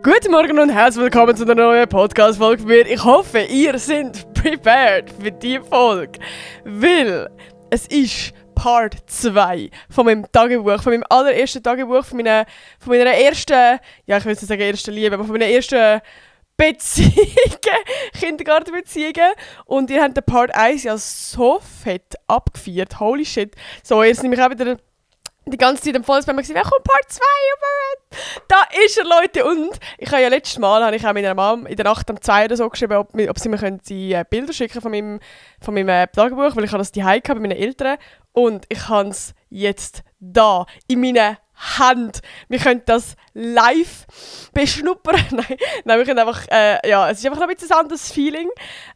Guten Morgen und herzlich willkommen zu einer neuen Podcast-Folge von mir. Ich hoffe, ihr seid prepared für diese Folge, weil es ist Part 2 von meinem Tagebuch, von meinem allerersten Tagebuch, von meiner ersten, ja ich will nicht sagen ersten Liebe, aber von meiner ersten Beziehungen, Kindergartenbeziehungen. Und ihr habt den Part 1 ja so fett abgefeiert, holy shit. So, jetzt nehme ich auch wieder die ganze Zeit am Vollspann gesehen, wer kommt Part 2? Da ist er, Leute! Und ich habe ja letztes Mal, habe ich auch meiner Mom in der Nacht am 2 oder so geschrieben, ob sie mir die Bilder schicken von meinem Tagebuch, weil ich habe das daheim bei meinen Eltern. Und ich habe es jetzt da, in meinen Händen. Wir können das live beschnuppern. Nein, wir können einfach, es ist einfach noch ein bisschen ein anderes Feeling.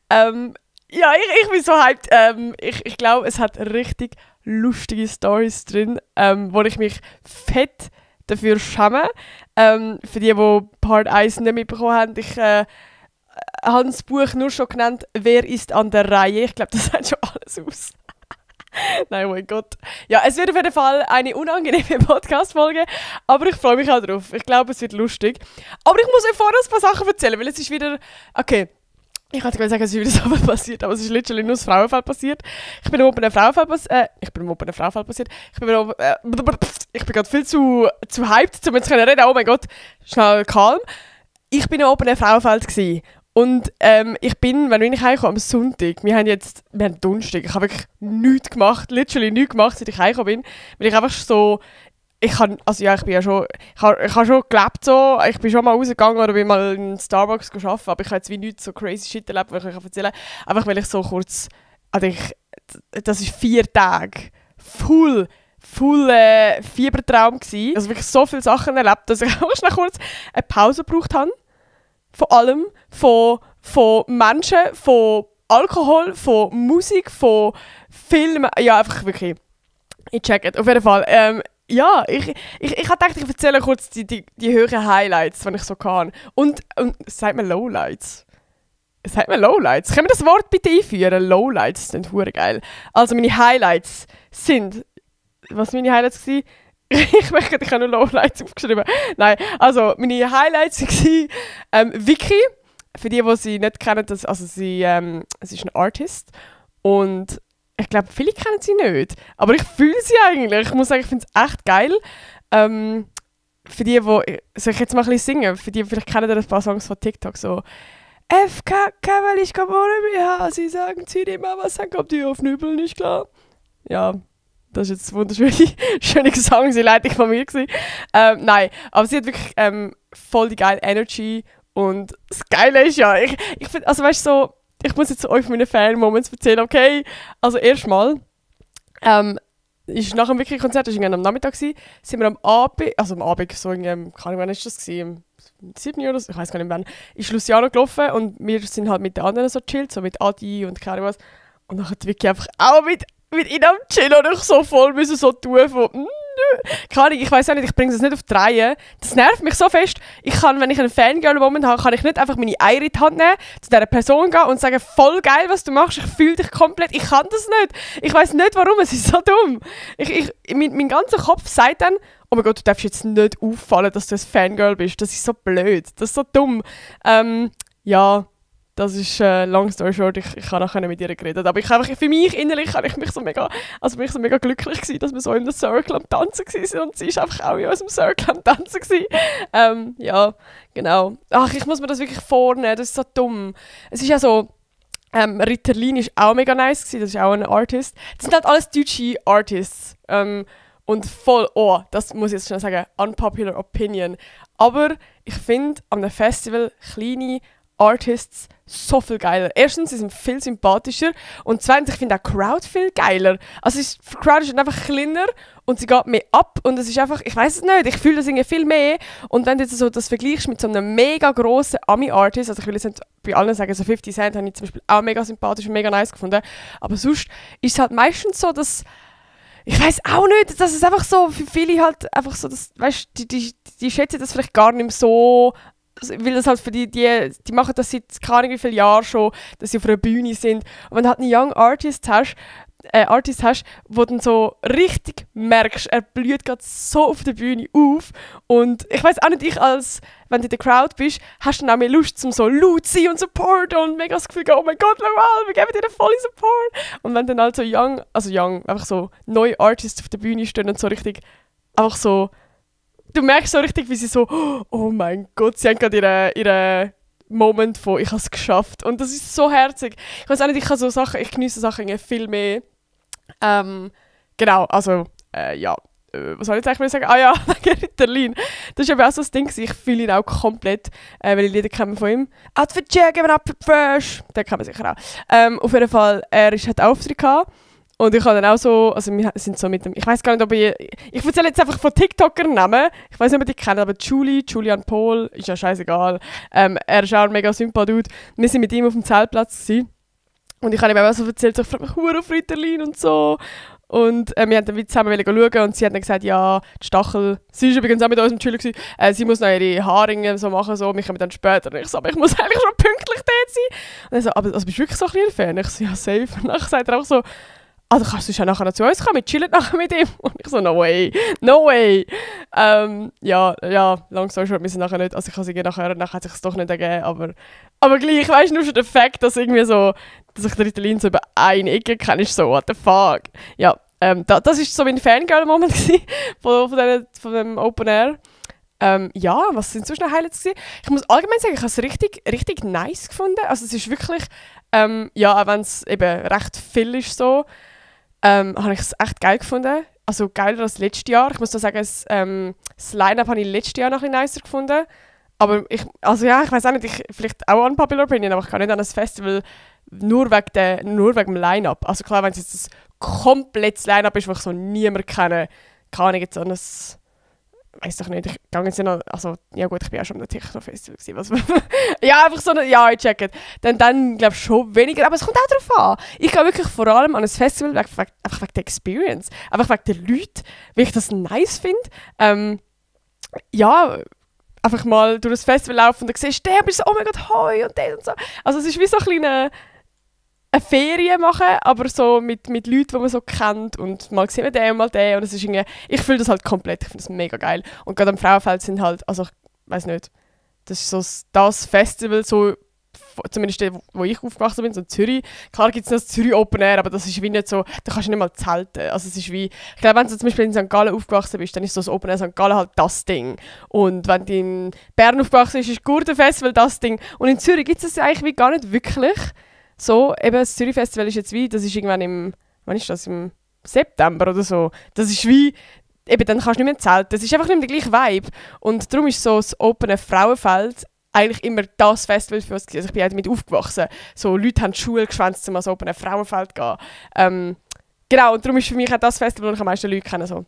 Ja, ich bin so hyped. Ich glaube, es hat richtig lustige Storys drin, wo ich mich fett dafür schäme. Für die Part 1 nicht mitbekommen haben, ich habe das Buch nur schon genannt «Wer ist an der Reihe?». Ich glaube, das sagt schon alles aus. Nein, oh mein Gott. Ja, es wird auf jeden Fall eine unangenehme Podcast-Folge, aber ich freue mich auch drauf. Ich glaube, es wird lustig. Aber ich muss euch vorher ein paar Sachen erzählen, weil es ist wieder... Okay. Ich wollte sagen, es ist wieder so passiert, aber es ist literally nur das Frauenfeld passiert. Ich bin oben ein Frauenfeld passiert. Ich bin gerade viel zu hyped, um jetzt reden. Oh mein Gott, schnell calm. Ich bin oben ein Frauenfeld gewesen. Und ich bin, wenn ich heimkomme, am Sonntag, wir haben Donnerstag, ich habe wirklich nichts gemacht, literally nichts gemacht, seit ich heimgekommen bin. Weil ich einfach so... Ich habe schon gelebt so, ich bin schon mal rausgegangen oder bin mal in Starbucks arbeiten, aber ich habe jetzt wie nichts so crazy shit erlebt, was ich euch erzählen kann. Einfach weil ich so kurz, das ist 4 Tage, full Fiebertraum gewesen. Also wirklich so viele Sachen erlebt, dass ich einfach schnell kurz eine Pause gebraucht habe. Von allem, von Menschen, von Alkohol, von Musik, von Filmen, ja einfach wirklich, ich check it, auf jeden Fall. Ja, ich habe gedacht, ich erzähle kurz die höheren Highlights, die ich so kann. Und sagt mir Lowlights. Können wir das Wort bitte einführen? Lowlights sind hure geil. Also meine Highlights sind... Was waren meine Highlights? Ich habe nur Lowlights aufgeschrieben. Nein, also meine Highlights waren Vicky. Für die sie nicht kennen, sie ist eine Artist. Und... Ich glaube, viele kennen sie nicht. Aber ich fühle sie eigentlich. Ich muss sagen, ich finde es echt geil. Für die, soll ich jetzt mal ein bisschen singen? Für die, vielleicht kennen ein paar Songs von TikTok. So FKK, weil ich komme ohne BH. Sie sagen, zieh dir mal was an, kommt dir auf Nübel, nicht klar? Ja, das ist jetzt eine wunderschöne Gesangsleitung von mir gewesen. Nein, aber sie hat wirklich voll die geile Energy. Und das Geile ist ja, ich finde, also weißt du, so, ich muss jetzt euch von meinen Fan-Moments erzählen, okay? Also erstmal, ist nach dem Wiki-Konzert, das war am Nachmittag, sind wir am Abend, so in, keine Ahnung, wann war das? Im 7. oder so, ich weiß gar nicht wann, ist Luciano gelaufen und wir sind halt mit den anderen so chillt, so mit Adi und keine Ahnung was. Und dann hat Vicky einfach auch mit ihnen am Chillen und ich so voll müssen so tun von... Keine Ahnung, ich weiss auch nicht, ich bringe es nicht auf die Reihe. Das nervt mich so fest. Wenn ich einen Fangirl-Moment habe, kann ich nicht einfach meine Eier in die Hand nehmen, zu dieser Person gehen und sagen, voll geil, was du machst, ich fühle dich komplett. Ich kann das nicht. Ich weiss nicht, warum, es ist so dumm. Mein ganzer Kopf sagt dann, oh mein Gott, du darfst jetzt nicht auffallen, dass du ein Fangirl bist. Das ist so blöd, das ist so dumm. Ja... Das ist long story short, ich habe nachher mit ihr geredet. Aber für mich innerlich bin ich so mega glücklich gewesen, dass wir so in der Circle am Tanzen waren. Und sie war einfach auch in unserem Circle am Tanzen gewesen. Ja, genau. Ach, ich muss mir das wirklich vornehmen, das ist so dumm. Es ist ja so, Ritterlin war auch mega nice gewesen, das ist auch ein Artist. Das sind halt alles deutsche Artists. Und voll, das muss ich jetzt schnell sagen, unpopular opinion. Aber ich finde an einem Festival kleine Artists so viel geiler. Erstens, sie sind viel sympathischer und zweitens, ich finde auch die Crowd viel geiler. Also die Crowd ist einfach kleiner und sie geht mehr ab und es ist einfach, ich weiß es nicht, ich fühle das irgendwie viel mehr und wenn du jetzt so das vergleichst mit so einem mega grossen Ami-Artist, also ich will jetzt nicht bei allen sagen, so 50 Cent habe ich zum Beispiel auch mega sympathisch und mega nice gefunden, aber sonst ist es halt meistens so, dass ich weiß auch nicht, dass es einfach so für viele halt einfach so, dass, weißt, die schätzen das vielleicht gar nicht mehr so, weil das halt für die machen das seit keine Ahnung wie vielen Jahren schon, dass sie auf einer Bühne sind. Und wenn du halt einen Young Artist hast, Artist hast, wo du dann so richtig merkst, er blüht gerade so auf der Bühne auf. Und ich weiss auch nicht, wenn du in der Crowd bist, hast du dann auch mehr Lust zum so laut sein und supporten und mega das Gefühl, oh mein Gott, wir geben dir einen vollen Support. Und wenn dann halt so einfach so neue Artists auf der Bühne stehen und so richtig, einfach so, du merkst so richtig, wie sie so, oh mein Gott, sie haben gerade ihren Moment von «Ich habe es geschafft». Und das ist so herzig. Ich weiß auch nicht, ich genieße Sachen viel mehr. Genau, also, was soll ich jetzt eigentlich sagen? Ah ja, wegen Ritterlin. Das war eben auch so das Ding. Ich fühle ihn auch komplett, weil ich Lieder kenne von ihm. «Outfit check, geben up fresh». Den kennen wir sicher auch. Auf jeden Fall, er hat Auftritt gehabt. Und ich habe dann auch so, also wir sind so mit dem, ich weiß gar nicht, ob ich erzähle jetzt einfach von TikTokern Namen. Ich weiß nicht, ob ihr die kennen, aber Julian Paul, ist ja scheißegal. Er ist auch ein mega Sympa-Dude. Wir sind mit ihm auf dem Zeltplatz gewesen. Und ich habe ihm auch so erzählt, so, ich freue mich hure auf Ritterlin und so. Und wir wollten dann zusammen schauen und sie hat dann gesagt, ja, die Stachel, sie war übrigens auch mit uns im Schüler, sie muss noch ihre Haarringe so machen, so, wir kommen dann später. Und ich so, aber ich muss eigentlich schon pünktlich dort sein. Und er so, aber also, bist du wirklich so ein kleiner Fan? Ich so, ja, safe. Und dann sagt er auch so, also kannst du schon nachher noch zu uns kommen, wir chillen nachher mit ihm. Und ich so, no way. Long story short, wir sind nachher nicht, also ich kann es nachher hat sich es doch nicht ergeben, aber gleich, weißt du, nur schon der Fakt, dass irgendwie so, dass ich den Ritalin so über eine Ecke kenne, ist so, what the fuck. Ja, das war so mein Fangirl-Moment von dem Open Air. Was sind sonst noch Highlights gewesen? Ich muss allgemein sagen, ich habe es richtig nice gefunden. Also es ist wirklich, auch wenn es eben recht viel ist so, habe ich es echt geil gefunden. Also geiler als letztes Jahr. Ich muss da sagen, das Line-Up habe ich letztes Jahr noch ein bisschen nicer gefunden. Aber ich weiß auch nicht, vielleicht auch unpopular opinion, aber ich kann nicht an ein Festival nur wegen dem Line-Up. Also klar, wenn es jetzt ein komplettes Line-Up ist, wo ich so niemand kenne, kann ich jetzt an ein... Weiß doch nicht, ich gehe jetzt noch, also, ja gut, ich bin auch schon am Techno-Festival gewesen, ja, einfach so, ich check it. Dann glaube ich schon weniger, aber es kommt auch darauf an. Ich gehe wirklich vor allem an ein Festival, einfach wegen der Experience, einfach wegen der Leute, weil ich das nice finde. Einfach mal durch das Festival laufen und dann siehst du, der bist so, oh mein Gott, hoi und der und so. Also es ist wie so eine Ferien machen, aber so mit Leuten, die man so kennt und mal sehen wir den und mal den und es ist irgendwie, ich fühle das halt komplett, ich finde das mega geil. Und gerade am Frauenfeld sind halt, also ich weiß nicht, das ist so das Festival, so, zumindest der, wo ich aufgewachsen bin, so in Zürich. Klar gibt es noch das Zürich Open Air, aber das ist wie nicht so, da kannst du nicht mal zelten. Also es ist wie, ich glaube, wenn du zum Beispiel in St. Gallen aufgewachsen bist, dann ist so das Open Air St. Gallen halt das Ding. Und wenn du in Bern aufgewachsen bist, ist Gurtenfestival das Ding. Und in Zürich gibt es das eigentlich wie gar nicht wirklich. So, eben das Zürich Festival ist jetzt wie, das ist irgendwann wann ist das, im September oder so. Das ist wie, eben dann kannst du nicht mehr zelten. Das ist einfach nicht mehr der gleiche Vibe. Und darum ist so das Open Frauenfeld eigentlich immer das Festival für uns gewesen. Also ich bin auch damit aufgewachsen. So, Leute haben die Schule geschwänzt, um ans Open Frauenfeld zu gehen. Genau, und darum ist für mich auch das Festival, wo ich am meisten Leute kenne. So.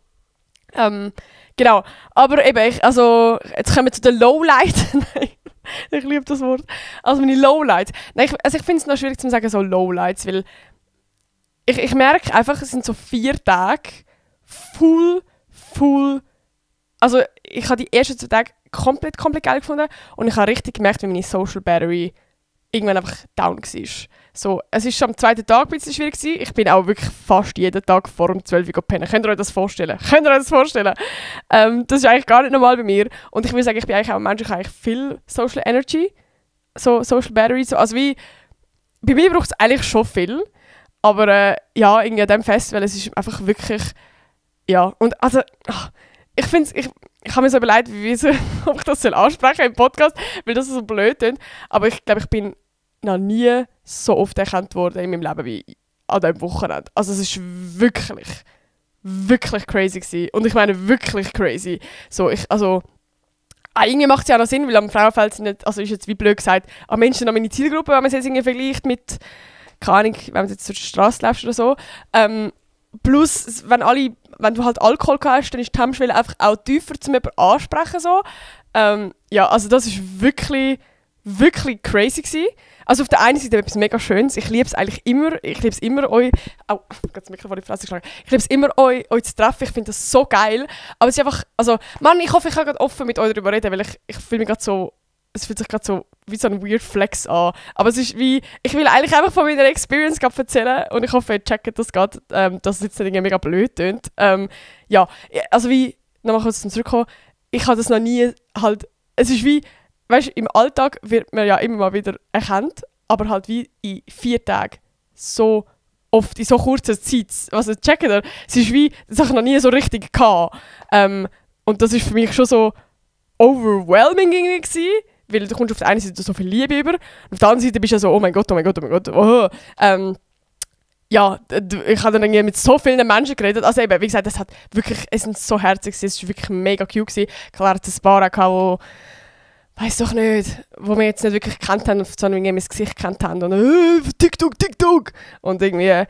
Genau, aber eben, jetzt kommen wir zu den Lowlights. Ich liebe das Wort. Also meine Lowlights. Nein, ich finde es noch schwierig zu sagen, so Lowlights, weil ich merke einfach, es sind so 4 Tage full. Also ich habe die ersten 2 Tage komplett geil gefunden und ich habe richtig gemerkt, wie meine Social Battery irgendwann einfach down war. So, es war schon am 2. Tag ein bisschen schwierig gewesen. Ich bin auch wirklich fast jeden Tag vor um 12 Uhr pennen. Könnt ihr euch das vorstellen? Das ist eigentlich gar nicht normal bei mir. Und ich würde sagen, ich bin eigentlich auch ein Mensch, ich habe eigentlich viel Social Energy, so Social Battery. So. Also wie, bei mir braucht es eigentlich schon viel. Aber irgendwie an diesem Festival, es ist einfach wirklich, ja. Und also, ich finde es, ich habe mir so überlegt, ob ich das ansprechen im Podcast, weil das so blöd klingt. Aber ich glaube, ich bin noch nie so oft erkannt worden in meinem Leben wie an diesem Wochenende. Also es war wirklich crazy gewesen. Und ich meine wirklich crazy. So, irgendwie macht es ja auch noch Sinn, weil am Frauenfeld sind nicht, also ist jetzt wie blöd gesagt, am Menschen noch meine Zielgruppe, wenn man es jetzt irgendwie vergleicht mit, keine Ahnung, wenn du jetzt durch die Straße läufst oder so. Plus, wenn du halt Alkohol hast, dann ist die Hemmschwelle einfach auch tiefer, um jemanden ansprechen. So. Also das war wirklich crazy gewesen. Also auf der einen Seite etwas mega Schönes. Ich liebe es eigentlich immer. Ich liebe es immer, euch... Oh, ich habe das Mikrofon in die Fresse geschlagen. Ich liebe es immer, euch zu treffen. Ich finde das so geil. Aber es ist einfach... Also, Mann, ich hoffe, ich kann gerade offen mit euch darüber reden, weil ich fühle mich gerade so... Es fühlt sich gerade so wie so ein weird Flex an. Aber es ist wie, ich will eigentlich einfach von meiner Experience erzählen und ich hoffe, ihr checkt das gerade, dass es jetzt nicht mega blöd tönt. Ja, also wie, nochmal kurz zum Zurückkommen, ich habe das noch nie halt, es ist wie, weißt du, im Alltag wird man ja immer mal wieder erkannt, aber halt wie in 4 Tagen so oft, in so kurzer Zeit. Also checkt ihr, es ist wie, das habe ich noch nie so richtig gehabt. Und das ist für mich schon so overwhelming irgendwie gewesen, weil du kommst auf der einen Seite so viel Liebe über und auf der anderen Seite bist du so, oh mein Gott, oh mein Gott, oh mein Gott, oh. Ja, ich habe dann irgendwie mit so vielen Menschen geredet. Also eben, wie gesagt, es sind so herzig, es war wirklich mega cute gewesen. Klar hat es ein paar gehabt, die, weiss doch nicht, wo wir jetzt nicht wirklich gekannt haben, sondern irgendwie mein Gesicht gekannt haben und TikTok. Und irgendwie,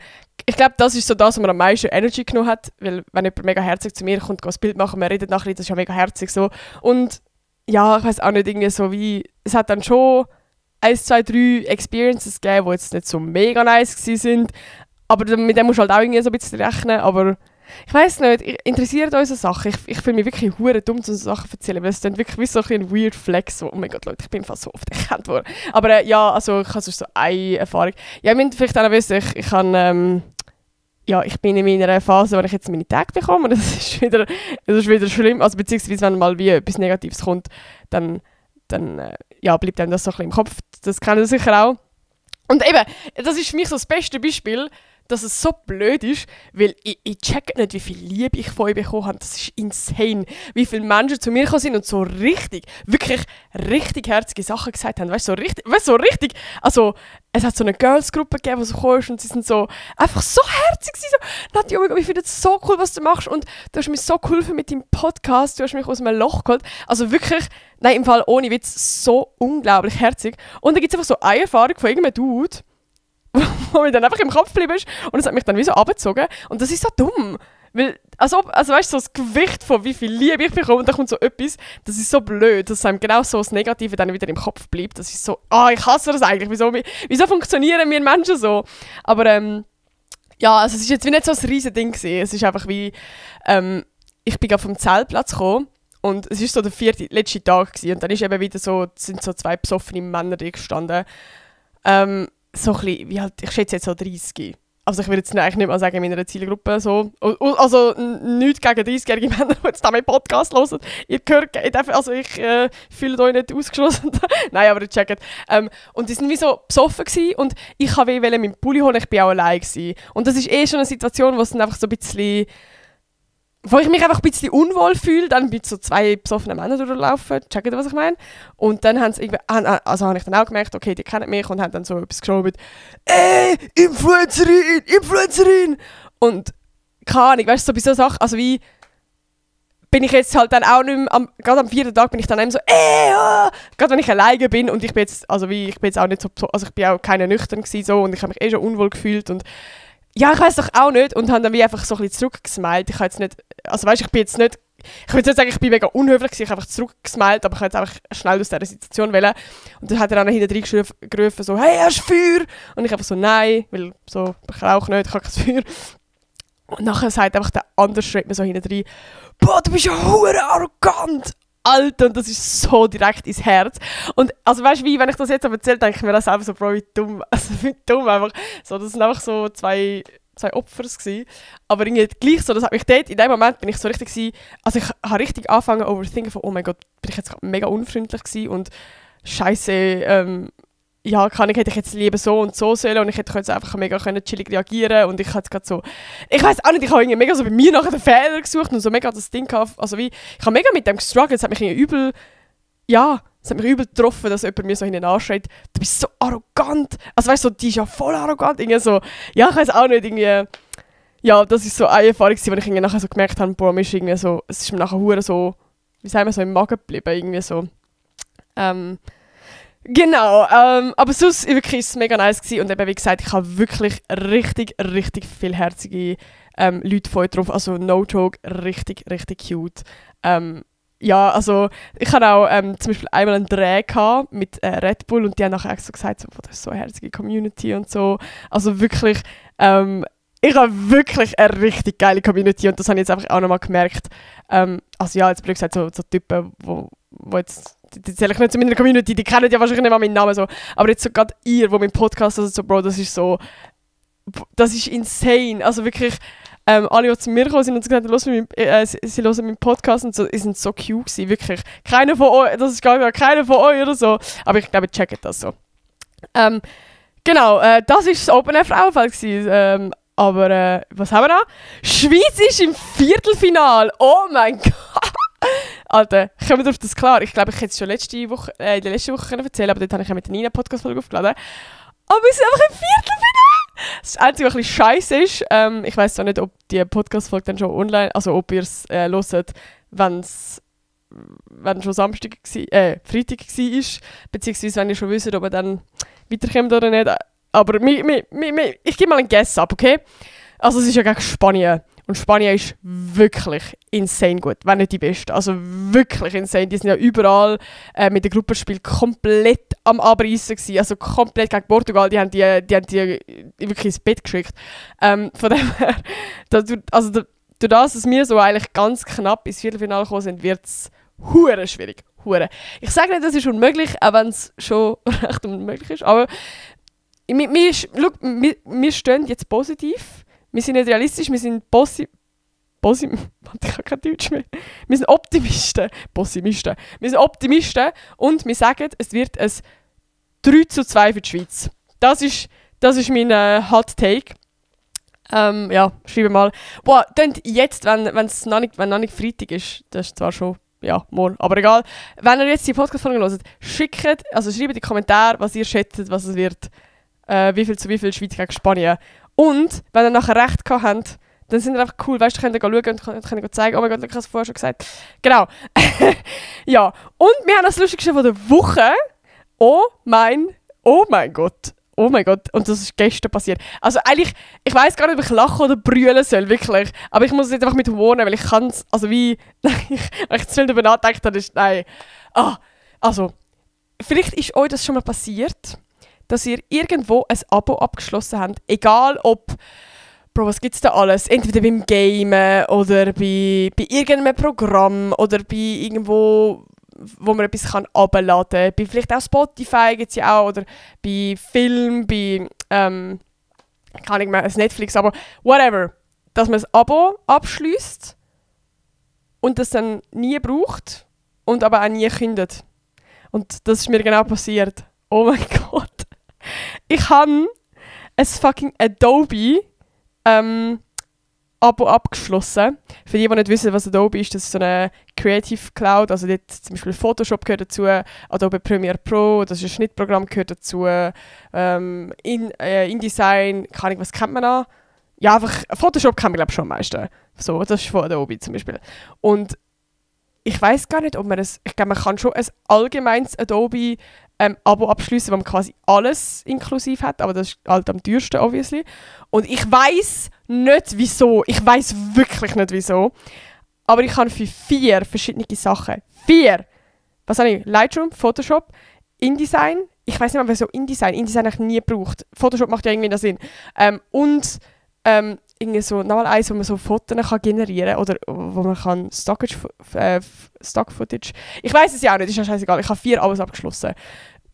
ich glaube, das ist so das, was mir am meisten Energy genommen hat, weil wenn jemand mega herzig zu mir kommt, geht ein Bild machen, wir reden nachher, das ist ja mega herzig so. Und ja, ich weiss auch nicht, irgendwie so wie, es hat dann schon 1, 2, 3 Experiences gegeben, die jetzt nicht so mega nice waren. Aber mit dem musst du halt auch irgendwie so ein bisschen rechnen. Aber ich weiss nicht, interessiert euch so Sachen. Ich fühle mich wirklich hure dumm, so Sachen zu erzählen, weil es dann wirklich wie so ein weird Flex. So, oh mein Gott, Leute, ich bin fast so oft erkannt worden. Aber ja, also ich habe so eine Erfahrung. Ja, ich müsst vielleicht auch noch wissen, ich bin in meiner Phase, wo ich jetzt meine Tage bekomme und das ist wieder schlimm. Also beziehungsweise, wenn mal wie etwas Negatives kommt, dann bleibt einem das so ein bisschen im Kopf. Das kennt ihr sicher auch. Und eben, das ist für mich so das beste Beispiel, dass es so blöd ist, weil ich check nicht, wie viel Liebe ich von euch bekommen habe. Das ist insane. Wie viele Menschen zu mir gekommen sind und so wirklich richtig herzige Sachen gesagt haben. Weißt du, so richtig. Also, es hat so eine Girls-Gruppe gegeben, die so kam und sie sind so einfach so herzig. So, Nati, oh mein Gott, ich finde es so cool, was du machst und du hast mich so geholfen mit deinem Podcast, du hast mich aus einem Loch geholt. Also wirklich, nein, im Fall ohne Witz, so unglaublich herzig. Und da gibt es einfach so eine Erfahrung von irgendeinem Dude, wo mir dann einfach im Kopf geblieben ist und es hat mich dann wie so abgezogen und das ist so dumm, weil, also weißt du, so das Gewicht von wie viel Liebe ich bekomme und dann kommt so etwas, das ist so blöd, dass einem genau so das Negative dann wieder im Kopf bleibt, das ist so, ich hasse das eigentlich, wieso funktionieren wir Menschen so, aber ja, also es ist jetzt wie nicht so ein riesen Ding gewesen. Es ist einfach wie, ich bin gerade vom Zeltplatz gekommen und es ist so der letzte Tag gewesen und dann ist eben wieder so, sind so 2 besoffene Männer da gestanden, so ein bisschen, wie halt, ich schätze jetzt so 30. Also ich würde jetzt eigentlich nicht mal sagen, in meiner Zielgruppe so. Also nichts gegen 30-jährige Männer, die jetzt da meinen Podcast hören. Ihr gehört, also ich fühle euch nicht ausgeschlossen. Nein, aber ihr checkt. Und die waren wie so besoffen gewesen und ich wollte meinen Pulli holen, ich war auch allein gewesen. Und das ist schon eine Situation, wo es dann einfach so ein bisschen, wo ich mich einfach ein bisschen unwohl fühle, dann mit so 2 besoffenen Männern durchlaufen, checkt ihr, was ich meine? Und dann habe ich dann auch gemerkt, okay, die kennen mich und haben dann so etwas geschrieben mit Influencerin! Und keine Ahnung, weißt du, so bei so Sachen, also wie bin ich jetzt halt dann auch nicht mehr, gerade am 4. Tag bin ich dann eben so gerade wenn ich alleine bin und ich bin jetzt, also wie, ich bin jetzt auch nicht so, also ich bin auch keine nüchtern gewesen so und ich habe mich schon unwohl gefühlt und ja, ich weiss doch auch nicht und habe dann wie einfach so ein bisschen zurückgesmiled. Ich habe jetzt nicht, also weißt, ich bin jetzt nicht, ich würde jetzt nicht sagen, ich bin mega unhöflich gewesen, ich habe einfach zurückgesmiled, aber ich wollte jetzt einfach schnell aus dieser Situation wählen. Und dann hat er dann hinten rein gerufen, so, hey, hast du Feuer? Und ich einfach so, nein, weil so, ich rauche nicht, ich habe kein Feuer. Und nachher sagt einfach der andere Schritt mir so hinten rein, boah, du bist ja hure arrogant! Alter, und das ist so direkt ins Herz. Und also weißt du, wie, wenn ich das jetzt erzähle, denke ich mir das selber so, Bro, wie dumm. Also wie dumm einfach. So, das sind einfach so zwei Opfers gewesen. Aber irgendwie gleich so, das hat mich dort, in dem Moment bin ich so richtig gewesen, also ich habe richtig angefangen overthinken von, oh mein Gott, bin ich jetzt mega unfreundlich gewesen und scheisse, ja, hätte ich jetzt lieber so und so sollen und ich hätte jetzt einfach mega chillig reagieren und ich hatte gerade so, ich weiss auch nicht, ich habe irgendwie mega so bei mir nachher den Fehler gesucht und so mega das Ding gehabt, also wie, ich habe mega mit dem gestruggelt, es hat mich übel, ja, es hat mich übel getroffen, dass jemand mir so hinten anschreit, du bist so arrogant, also weißt du, so, die ist ja voll arrogant, irgendwie so, ja, ich weiss auch nicht, irgendwie, ja, das ist so eine Erfahrung, wo ich irgendwie nachher so gemerkt habe, boah, mir ist irgendwie so, es ist mir nachher hure so, wie sagen wir, so im Magen geblieben, irgendwie so, genau, aber sonst wirklich ist es mega nice gewesen und eben wie gesagt, ich habe wirklich richtig viel herzige Leute von euch drauf, also no joke, richtig cute. Ja, also ich hatte auch zum Beispiel einmal einen Dreh mit Red Bull und die haben nachher so gesagt, so, das ist so eine herzige Community und so, also wirklich, ich habe wirklich eine richtig geile Community und das habe ich jetzt einfach auch nochmal gemerkt. Also ja, jetzt blöd gesagt, so Typen, wo jetzt, die zähle ich nicht zu meiner Community, die kennen ja wahrscheinlich nicht mal meinen Namen so, aber jetzt so gerade ihr, wo mein Podcast, also so, Bro, das ist insane, also wirklich, alle, die zu mir gekommen sind und gesagt haben, sie hören meinen Podcast und so, die sind so cute gewesen, wirklich. Keiner von euch, das ist gar keiner von euch oder so, aber ich glaube, ich checke das so. Genau, das war das Open Air Frauenfeld gewesen, aber was haben wir noch? Schweiz ist im Viertelfinale, oh mein Gott! Alter, kommen wir auf das klar? Ich glaube, ich hätte es schon in der letzten Woche erzählen, aber dort habe ich ja mit der Nina Podcast-Folge aufgeladen. Aber wir sind einfach im Viertelfinale! Das Einzige, was ein bisschen scheiße ist, ich weiss zwar nicht, ob die Podcast-Folge dann schon online, also ob ihr es hört, wenn schon Freitag war, beziehungsweise wenn ihr schon wisst, ob ihr dann weiterkommt oder nicht. Aber ich gebe mal einen Guess ab, okay? Also es ist ja gegen Spanien. Und Spanien ist wirklich insane gut, wenn nicht die Beste. Also wirklich insane. Die sind ja überall mit dem Gruppenspiel komplett am Abreißen gewesen. Also komplett gegen Portugal. Die haben die wirklich ins Bett geschickt. Von dem her, durch das, dass wir so eigentlich ganz knapp ins Viertelfinale gekommen sind, wird es hure schwierig. Hure. Ich sage nicht, das ist unmöglich, auch wenn es schon recht unmöglich ist. Aber wir stehen jetzt positiv. Wir sind nicht realistisch, wir sind ich habe kein Deutsch mehr. Wir sind Optimisten. Pessimisten. Wir sind Optimisten und wir sagen, es wird ein 3:2 für die Schweiz. Das ist mein Hot Take. Ja, schreibe mal. Boah, jetzt, wenn noch nicht Freitag ist, das ist zwar schon, ja, morgen, aber egal. Wenn ihr jetzt die Podcast-Folge hört, schreibt in die Kommentare, was ihr schätzt, was es wird. Wie viel zu wie viel Schweiz gegen Spanien. Und wenn ihr nachher recht gehabt habt, dann sind ihr einfach cool, weißt du, könnt ihr schauen und könnt zeigen, oh mein Gott, ich habe es vorher schon gesagt. Genau. Ja, und wir haben das Lustigste von der Woche. Oh mein Gott. Oh mein Gott, und das ist gestern passiert. Also eigentlich, ich weiss gar nicht, ob ich lachen oder brüllen soll, wirklich. Aber ich muss es jetzt einfach mit Humor nehmen, weil ich kann es, also wie, wenn ich zu viel darüber nachgedacht habe, ist, nein. Also, vielleicht ist euch das schon mal passiert, dass ihr irgendwo ein Abo abgeschlossen habt. Egal ob, Bro, was gibt's da alles? Entweder beim Gamen oder bei irgendeinem Programm oder bei irgendwo, wo man etwas herunterladen kann. Bei vielleicht auch Spotify gibt es ja auch. Oder bei Film, bei, kann ich mehr, Netflix, aber whatever. Dass man ein Abo abschließt und das dann nie braucht und aber auch nie kündet. Und das ist mir genau passiert. Oh mein Gott. Ich habe ein fucking Adobe Abo abgeschlossen. Für die nicht wissen, was Adobe ist, das ist so eine Creative Cloud. Also dort zum Beispiel Photoshop gehört dazu, Adobe Premiere Pro, das ist ein Schnittprogramm, gehört dazu, InDesign, keine Ahnung, was kennt man da? Ja, einfach Photoshop kennt man glaube ich schon am meisten. So, das ist von Adobe zum Beispiel. Und ich weiss gar nicht, ob man das, ich glaube, man kann schon ein allgemeines Adobe Abo abschließen, wo man quasi alles inklusiv hat, aber das ist halt am teuersten, obviously. Und ich weiss nicht wieso, ich weiss wirklich nicht wieso, aber ich kann für 4 verschiedene Sachen, 4, was habe ich, Lightroom, Photoshop, InDesign, ich weiss nicht mehr, wieso InDesign habe ich nie gebraucht, Photoshop macht ja irgendwie Sinn, und irgendwie so, nochmal eins, wo man so Fotos kann generieren kann oder wo man kann Stock-Footage. Ich weiss es ja auch nicht, ist ja scheißegal. Ich habe 4 alles abgeschlossen.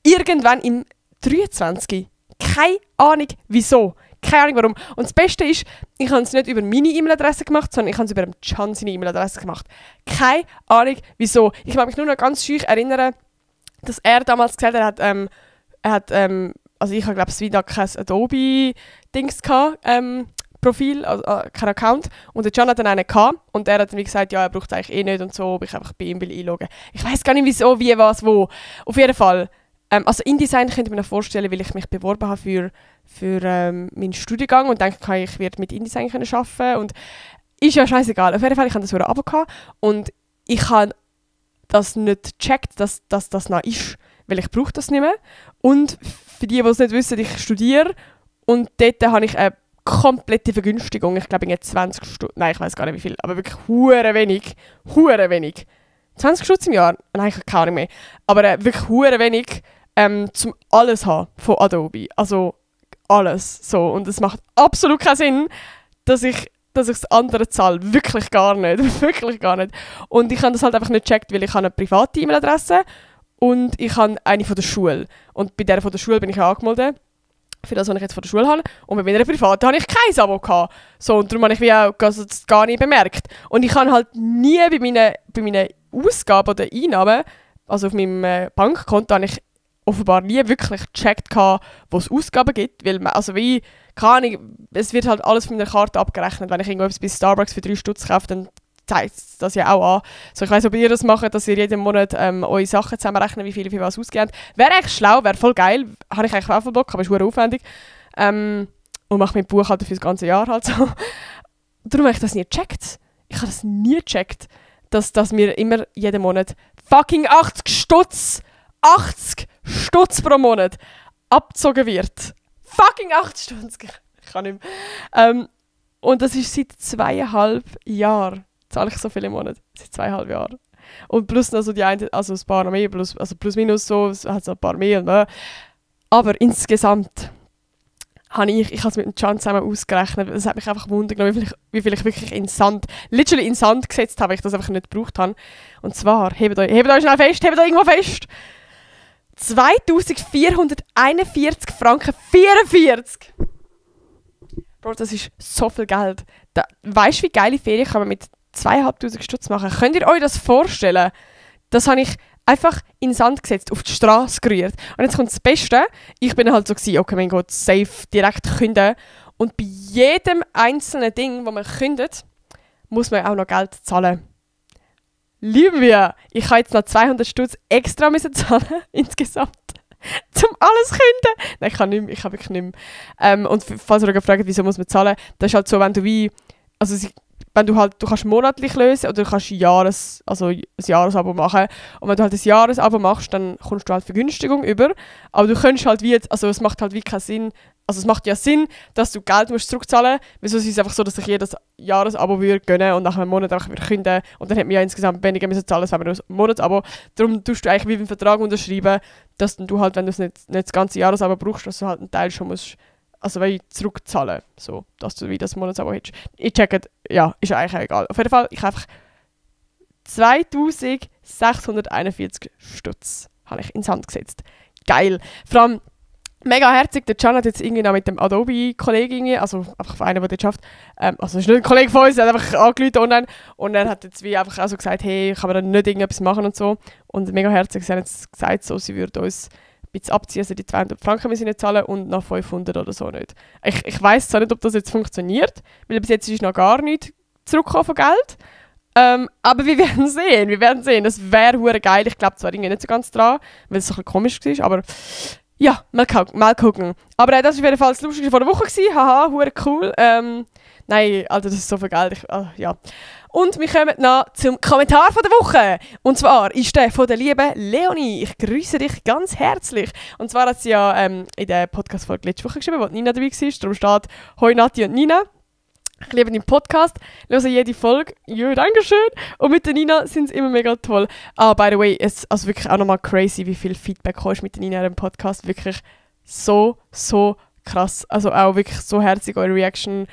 Irgendwann im 23. Keine Ahnung wieso. Keine Ahnung warum. Und das Beste ist, ich habe es nicht über meine E-Mail-Adresse gemacht, sondern ich habe es über Can seine E-Mail-Adresse gemacht. Keine Ahnung wieso. Ich kann mich nur noch ganz schön erinnern, dass er damals gesagt hat, also ich habe glaube ich wieder kein Adobe-Dings gehabt, Profil, also kein Account. Und der Can hat dann einen gehabt und er hat mir gesagt, ja, er braucht es eigentlich eh nicht und so, ob ich einfach bei ihm will einloggen. Ich weiss gar nicht wieso, wie, was, wo. Auf jeden Fall. Also InDesign könnte ich mir noch vorstellen, weil ich mich beworben habe für meinen Studiengang und denke, ich werde mit InDesign arbeiten können. Und ist ja scheißegal. Auf jeden Fall, ich hatte das so ein Abo gehabt und ich habe das nicht gecheckt, dass das noch ist, weil ich brauche das nicht mehr. Und für die es nicht wissen, ich studiere und dort habe ich eine komplette Vergünstigung. Ich glaube, 20 Stunden, nein, ich weiß gar nicht wie viel, aber wirklich hure wenig. 20 Stunden im Jahr? Nein, ich habe keine Ahnung mehr. Aber wirklich hure wenig, zum alles haben von Adobe. Also alles. So. Und es macht absolut keinen Sinn, dass ich dass ich das andere zahle. Wirklich gar nicht. Wirklich gar nicht. Und ich habe das halt einfach nicht gecheckt, weil ich habe eine private E-Mail-Adresse und ich habe eine von der Schule. Und bei der von der Schule bin ich auch angemeldet. Für das, was ich jetzt von der Schule habe. Und bei meiner privaten habe ich kein Abo gehabt. So, und darum habe ich wie auch das gar nicht bemerkt. Und ich habe halt nie bei meinen Ausgaben oder Einnahmen, also auf meinem Bankkonto, habe ich offenbar nie wirklich gecheckt, wo es Ausgaben gibt. Weil, also wie, keine Ahnung, es wird halt alles von meiner Karte abgerechnet. Wenn ich irgendwas bei Starbucks für 3 Stutz kaufe, dann zeigt das ja auch an. So, ich weiss, ob ihr das macht, dass ihr jeden Monat eure Sachen zusammenrechnet, wie viel für was ausgeht. Wäre echt schlau, wäre voll geil. Habe ich eigentlich auch voll Bock, aber ist sehr aufwendig. Und mache mit Buchhalter für das ganze Jahr halt so. Darum habe ich das nie gecheckt. Ich habe das nie gecheckt, dass mir immer jeden Monat fucking 80 Stutz pro Monat abgezogen wird. Fucking 80 Stutz. Ich kann nicht mehr. Und das ist seit 2,5 Jahren. Zahle ich so viel im Monat. Seit 2,5 Jahren. Und plus noch so die eine, also ein paar noch mehr, plus minus so, hat so ein paar mehr und mehr. Aber insgesamt habe ich habe es mit dem Can zusammen ausgerechnet. Es hat mich einfach wundert genommen, wie viel ich wirklich in Sand gesetzt habe, weil ich das einfach nicht gebraucht habe. Und zwar, hebt euch schnell fest, hebt euch irgendwo fest. 2441 Franken 44. Bro, das ist so viel Geld. Weißt du, wie geile Ferien kann man mit 2'500 Stutz machen? Könnt ihr euch das vorstellen? Das habe ich einfach in den Sand gesetzt, auf die Straße gerührt. Und jetzt kommt das Beste. Ich bin halt so gewesen, okay, mein Gott, safe, direkt künden. Und bei jedem einzelnen Ding, das man kündet, muss man auch noch Geld zahlen. Lieben wir! Ich habe jetzt noch 200 Stutz extra müssen zahlen, insgesamt. Zum alles künden. Nein, ich kann nicht mehr, ich habe wirklich nicht mehr. Und falls ihr euch fragt, wieso muss man zahlen, das ist halt so, wenn du du kannst monatlich lösen oder du kannst ein Jahresabo machen. Und wenn du halt ein Jahresabo machst, dann kommst du halt Vergünstigung über. Aber du kannst halt es macht halt wie keinen Sinn. Also es macht ja Sinn, dass du Geld musst zurückzahlen musst. Wieso ist es einfach so, dass ich jedes Jahresabo würde gönnen und nach einem Monat einfach wieder künden. Und dann hätte man ja insgesamt weniger müssen zahlen, als wenn man ein Monatsabo. Darum tust du eigentlich wie beim Vertrag unterschreiben, dass du halt, wenn du nicht das ganze Jahresabo brauchst, dass du halt einen Teil schon musst, also zurückzahlen, so, dass du wie das Monatsabo hättest. Ich checke, ja, ist eigentlich egal. Auf jeden Fall, ich habe einfach 2641 Stutz habe ich ins Hand gesetzt. Geil. Vor allem mega herzig. Der Can hat jetzt irgendwie noch mit dem Adobe-Kollegen, also einfach einer, der dort schafft, also das ist nicht ein Kollege von uns, er hat einfach angerufen online und er hat jetzt wie einfach auch so gesagt, hey, kann man da nicht irgendetwas machen und so. Und mega herzig, sie haben jetzt gesagt, so, sie würden uns ein bisschen abziehen, also die 200 Franken müssen nicht zahlen und noch 500 oder so nicht. Ich weiss zwar nicht, ob das jetzt funktioniert, weil bis jetzt ist noch gar nichts zurückgekommen von Geld. Aber wir werden sehen. Das wäre hure geil. Ich glaube zwar irgendwie nicht so ganz dran, weil es so ein bisschen komisch war, aber ja, mal gucken. Aber das war auf jeden Fall das Lustigste von der Woche. Haha, hure cool. Nein, Alter, das ist so viel Geld. Ja. Und wir kommen noch zum Kommentar von der Woche. Und zwar ist der von der lieben Leonie. Ich grüße dich ganz herzlich. Und zwar hat sie ja in der Podcast-Folge letzte Woche geschrieben, wo Nina dabei war. Darum steht «Hoi Nati und Nina». Ich liebe den Podcast, höre jede Folge. Ja, dankeschön. Und mit der Nina sind es immer mega toll. By the way, es ist also wirklich auch nochmal crazy, wie viel Feedback hast mit der Nina in dem Podcast. Wirklich so krass. Also auch wirklich so herzig, eure Reaction.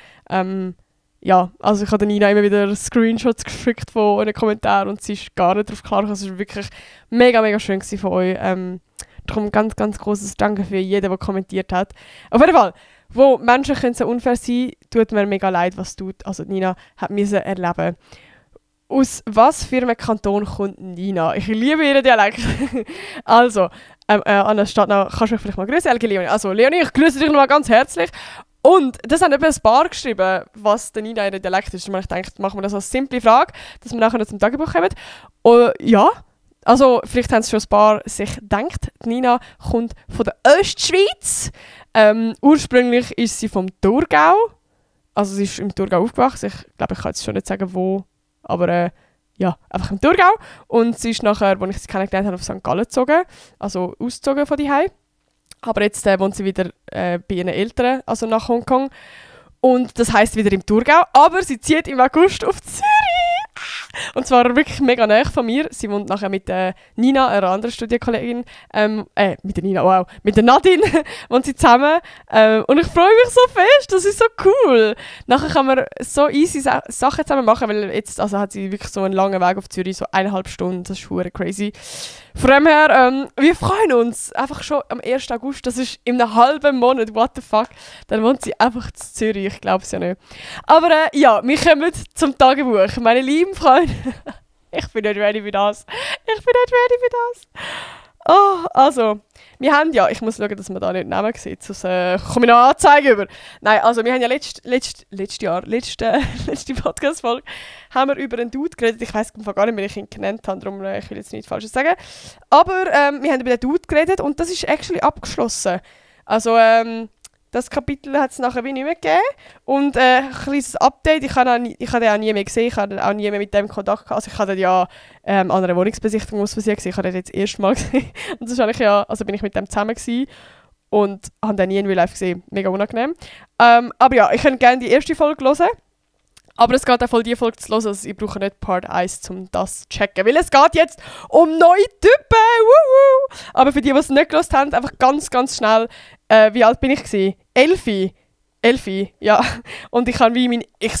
Ja, also ich habe der Nina immer wieder Screenshots geschickt von euren Kommentaren und sie ist gar nicht drauf klar. Also es war wirklich mega schön von euch. Darum ganz großes Danke für jeden, der kommentiert hat. Auf jeden Fall, wo Menschen können so unfair sein, tut mir mega leid, was Nina hat müssen erleben. Aus was für einem Kanton kommt Nina? Ich liebe ihren Dialekt. Also, an der Stadt kannst du mich vielleicht mal grüßen, Leonie. Also, Leonie, ich grüße dich nochmal ganz herzlich. Und das haben eben ein paar geschrieben, was der Nina in Dialekt ist. Und ich denke, machen wir das als simple Frage, dass wir nachher noch zum Tagebuch kommen. Ja, also vielleicht haben es schon ein paar sich gedacht. Die Nina kommt von der Ostschweiz. Ursprünglich ist sie vom Thurgau. Also sie ist im Thurgau aufgewachsen. Ich glaube, ich kann jetzt schon nicht sagen, wo. Aber ja, einfach im Thurgau. Und sie ist nachher, als ich sie kennengelernt habe, auf St. Gallen gezogen. Also ausgezogen von daheim. Aber jetzt wohnt sie wieder bei ihren Eltern, also nach Hongkong. Und das heisst wieder im Thurgau. Aber sie zieht im August auf Zürich. Und zwar wirklich mega nahe von mir. Sie wohnt nachher mit Nina, einer anderen Studienkollegin, mit der Nina, wow, mit der Nadine wohnt sie zusammen. Und ich freue mich so fest, das ist so cool. Nachher kann man so easy Sachen zusammen machen, weil jetzt also hat sie wirklich so einen langen Weg auf Zürich, so 1,5 Stunden, das ist verdammt crazy. Von dem her, wir freuen uns einfach schon am 1. August, das ist in einem halben Monat, what the fuck, dann wohnt sie einfach in Zürich, ich glaube es ja nicht. Aber ja, wir kommen zum Tagebuch. Meine lieben Freunde, ich bin nicht ready für das. Oh, also, wir haben ja, ich muss schauen, dass man da nicht Namen sieht, sonst komme ich noch Anzeige über. Nein, also wir haben ja letzte Podcast-Folge, haben wir über einen Dude geredet. Ich weiss gar nicht, wie ich ihn genannt habe, darum ich will jetzt nichts Falsches sagen. Aber wir haben über den Dude geredet und das ist actually abgeschlossen. Also, das Kapitel hat es nachher wie nicht mehr gegeben. Und ein kleines Update, ich habe den auch nie mehr gesehen, ich habe auch nie mehr mit dem Kontakt gehabt. Also ich habe den ja an einer Wohnungsbesichtigung aus Versehen gesehen, ich habe den jetzt das erste Mal gesehen. Und das ist also bin ich mit dem zusammen gewesen und habe den nie in Real Life gesehen. Mega unangenehm. Aber ja, ich könnte gerne die erste Folge hören. Aber es geht auch voll die Folge zu hören, also ich brauche nicht Part 1, um das zu checken. Weil es geht jetzt um neue Typen! Wuhu! Aber für die, die es nicht gehört haben, einfach ganz, ganz schnell, wie alt bin ich gewesen? 11, ja. Und ich habe wie ich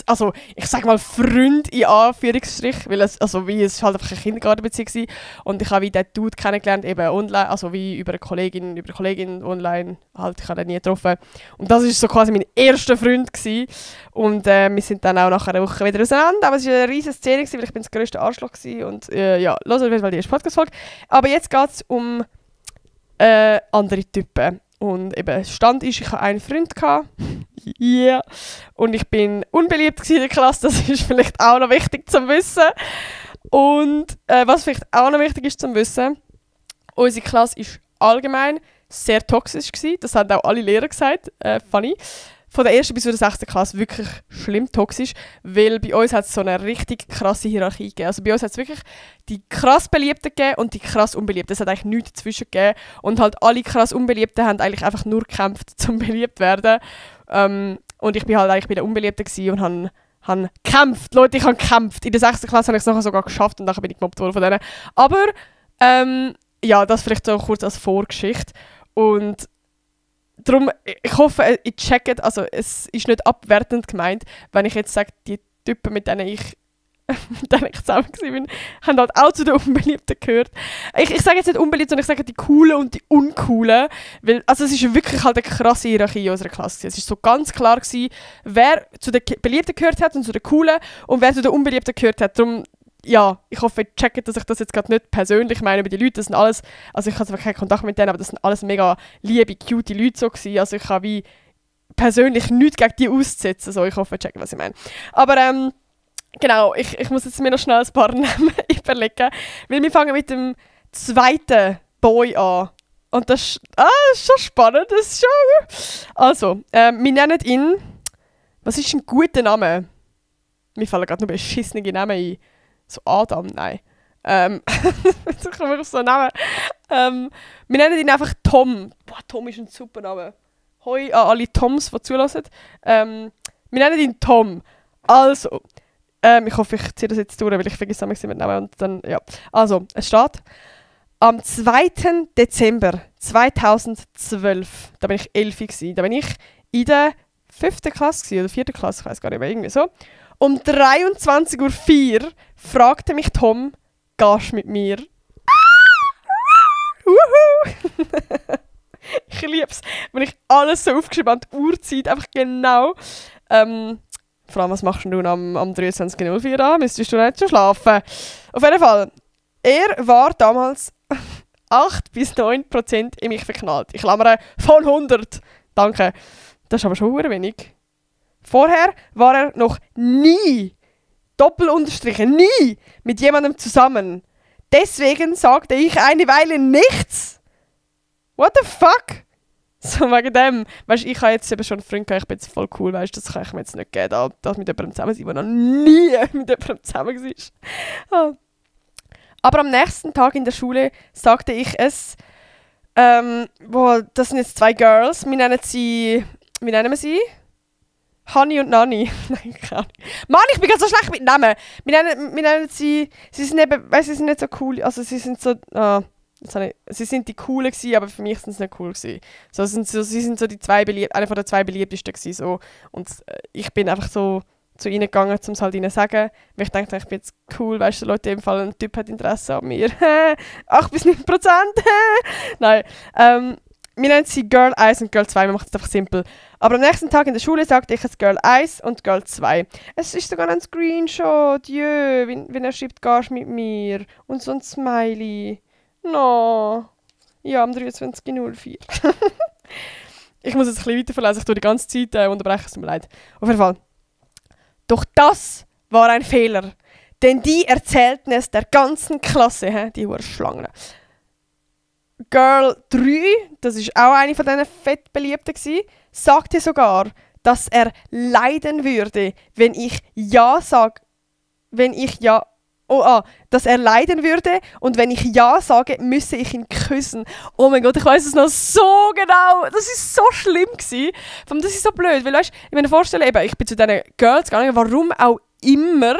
sag mal Freund in Anführungsstrich, weil es halt einfach eine Kindergartenbeziehung war. Und ich habe wie den Dude kennengelernt, eben online, also wie über eine Kollegin online, halt, ich habe ihn nie getroffen. Und das war so quasi mein erster Freund gewesen. Und wir sind dann auch nach einer Woche wieder auseinander, aber es war eine riesige Szene, weil ich bin das grösste Arschloch war. Und ja, hört auf jeden Fall die erste Podcast-Folge. Aber jetzt geht es um andere Typen. Und eben, Stand ist, ich hatte einen Freund. Yeah. Und ich bin unbeliebt in der Klasse, das ist vielleicht auch noch wichtig zu wissen. Und was vielleicht auch noch wichtig ist zu wissen, unsere Klasse war allgemein sehr toxisch gewesen. Das haben auch alle Lehrer gesagt, funny. Von der 1. bis zur 6. Klasse wirklich schlimm toxisch, weil bei uns hat es so eine richtig krasse Hierarchie gegeben. Also bei uns hat es wirklich die krass Beliebten gegeben und die krass Unbeliebten. Es hat eigentlich nichts dazwischen gegeben. Und halt alle krass Unbeliebten haben eigentlich einfach nur gekämpft, zum beliebt werden. Und ich bin halt eigentlich bei den Unbeliebten gewesen und habe gekämpft. Leute, ich habe gekämpft. In der 6. Klasse habe ich es nachher sogar geschafft und nachher bin ich gemobbt worden von denen. Aber ja, das vielleicht so kurz als Vorgeschichte. Und darum, ich hoffe, ihr checkt, also es ist nicht abwertend gemeint, wenn ich jetzt sage, die Typen, mit denen ich zusammen war, haben halt auch zu den Unbeliebten gehört. Ich sage jetzt nicht unbeliebt, sondern ich sage die Coolen und die Uncoolen, weil also es ist wirklich halt eine krasse Hierarchie in unserer Klasse. Es war so ganz klar gewesen, wer zu den Beliebten gehört hat und zu den Coolen und wer zu den Unbeliebten gehört hat. Darum, ja, ich hoffe, ihr checkt, dass ich das jetzt gerade nicht persönlich meine über die Leute. Das sind alles, also ich hatte zwar keinen Kontakt mit denen, aber das sind alles mega liebe, cute Leute so gewesen. Also ich habe wie persönlich nichts gegen die auszusetzen. So, ich hoffe, ihr checkt, was ich meine. Aber genau, ich muss jetzt mir noch schnell ein paar Namen überlegen, weil wir fangen mit dem zweiten Boy an. Und das ist schon spannend, das ist schon... Also, wir nennen ihn... Was ist ein guter Name? Mir fallen gerade nur beschissene Namen ein. So Adam, nein. Jetzt kommen wir auf so einen Namen. Wir nennen ihn einfach Tom. Boah, Tom ist ein super Name. Hoi an alle Toms, die zulassen. Wir nennen ihn Tom. Also, ich hoffe, ich ziehe das jetzt durch, weil ich vergesse mit dem Namen. Und dann, ja. Also, es steht... Am 2. Dezember 2012, da bin ich 11 gewesen, da bin ich in der 5. Klasse oder 4. Klasse, ich weiß gar nicht mehr, irgendwie so. Um 23:04 Uhr fragte mich Tom, gehst du mit mir? Ich liebe es, wenn ich alles so aufgeschrieben habe, die Uhrzeit, einfach genau. Vor allem, was machst du am 23:04 an? Müsstest du nicht schon schlafen? Auf jeden Fall, er war damals 8-9% in mich verknallt. Ich klammere von 100. Danke. Das ist aber schon wenig. Vorher war er noch nie, Doppelunterstriche, nie mit jemandem zusammen. Deswegen sagte ich eine Weile nichts. What the fuck? So wegen dem. Weißt du, ich habe jetzt eben schon einen Freund gehabt, ich bin jetzt voll cool, weißt du, das kann ich mir jetzt nicht geben, dass mit jemandem zusammen sein, der noch nie mit jemandem zusammen war. Oh. Aber am nächsten Tag in der Schule sagte ich es, das sind jetzt 2 Girls, wie nennen wir sie? Honey und Nani. Nein, keine Ahnung. Mann, ich bin gerade so schlecht mit Namen. Wir nennen sie sind eben, weißt, sie sind nicht so cool, also sie sind so, sie sind die coolen gewesen, aber für mich sind sie nicht cool gewesen. So, sie sind so eine von den zwei beliebtesten gewesen, so. Und ich bin einfach so zu ihnen gegangen, um es halt ihnen zu sagen, weil ich dachte, ich bin jetzt cool, weißt du, Leute, in dem Fall ein Typ hat Interesse an mir. 8-9%. Nein, wir nennen sie Girl 1 und Girl 2, wir machen es einfach simpel. Aber am nächsten Tag in der Schule sagte ich es Girl 1 und Girl 2. Es ist sogar ein Screenshot, jö, wenn er schreibt, gehst mit mir. Und so ein Smiley. No. Ja, am 23.04. Ich muss jetzt ein bisschen weiter verlesen, ich tue die ganze Zeit unterbrechen, es tut mir leid. Auf jeden Fall. Doch das war ein Fehler, denn die erzählten es der ganzen Klasse, die Schlangen. Girl 3, das war auch eine von diesen fett beliebten, sagte sogar, dass er leiden würde, wenn ich Ja sage. Dass er leiden würde und wenn ich Ja sage, müsse ich ihn küssen. Oh mein Gott, ich weiß es noch so genau. Das ist so schlimm gewesen. Das ist so blöd, weil weißt, ich mir vorstelle, eben, ich bin zu diesen Girls gegangen, warum auch immer,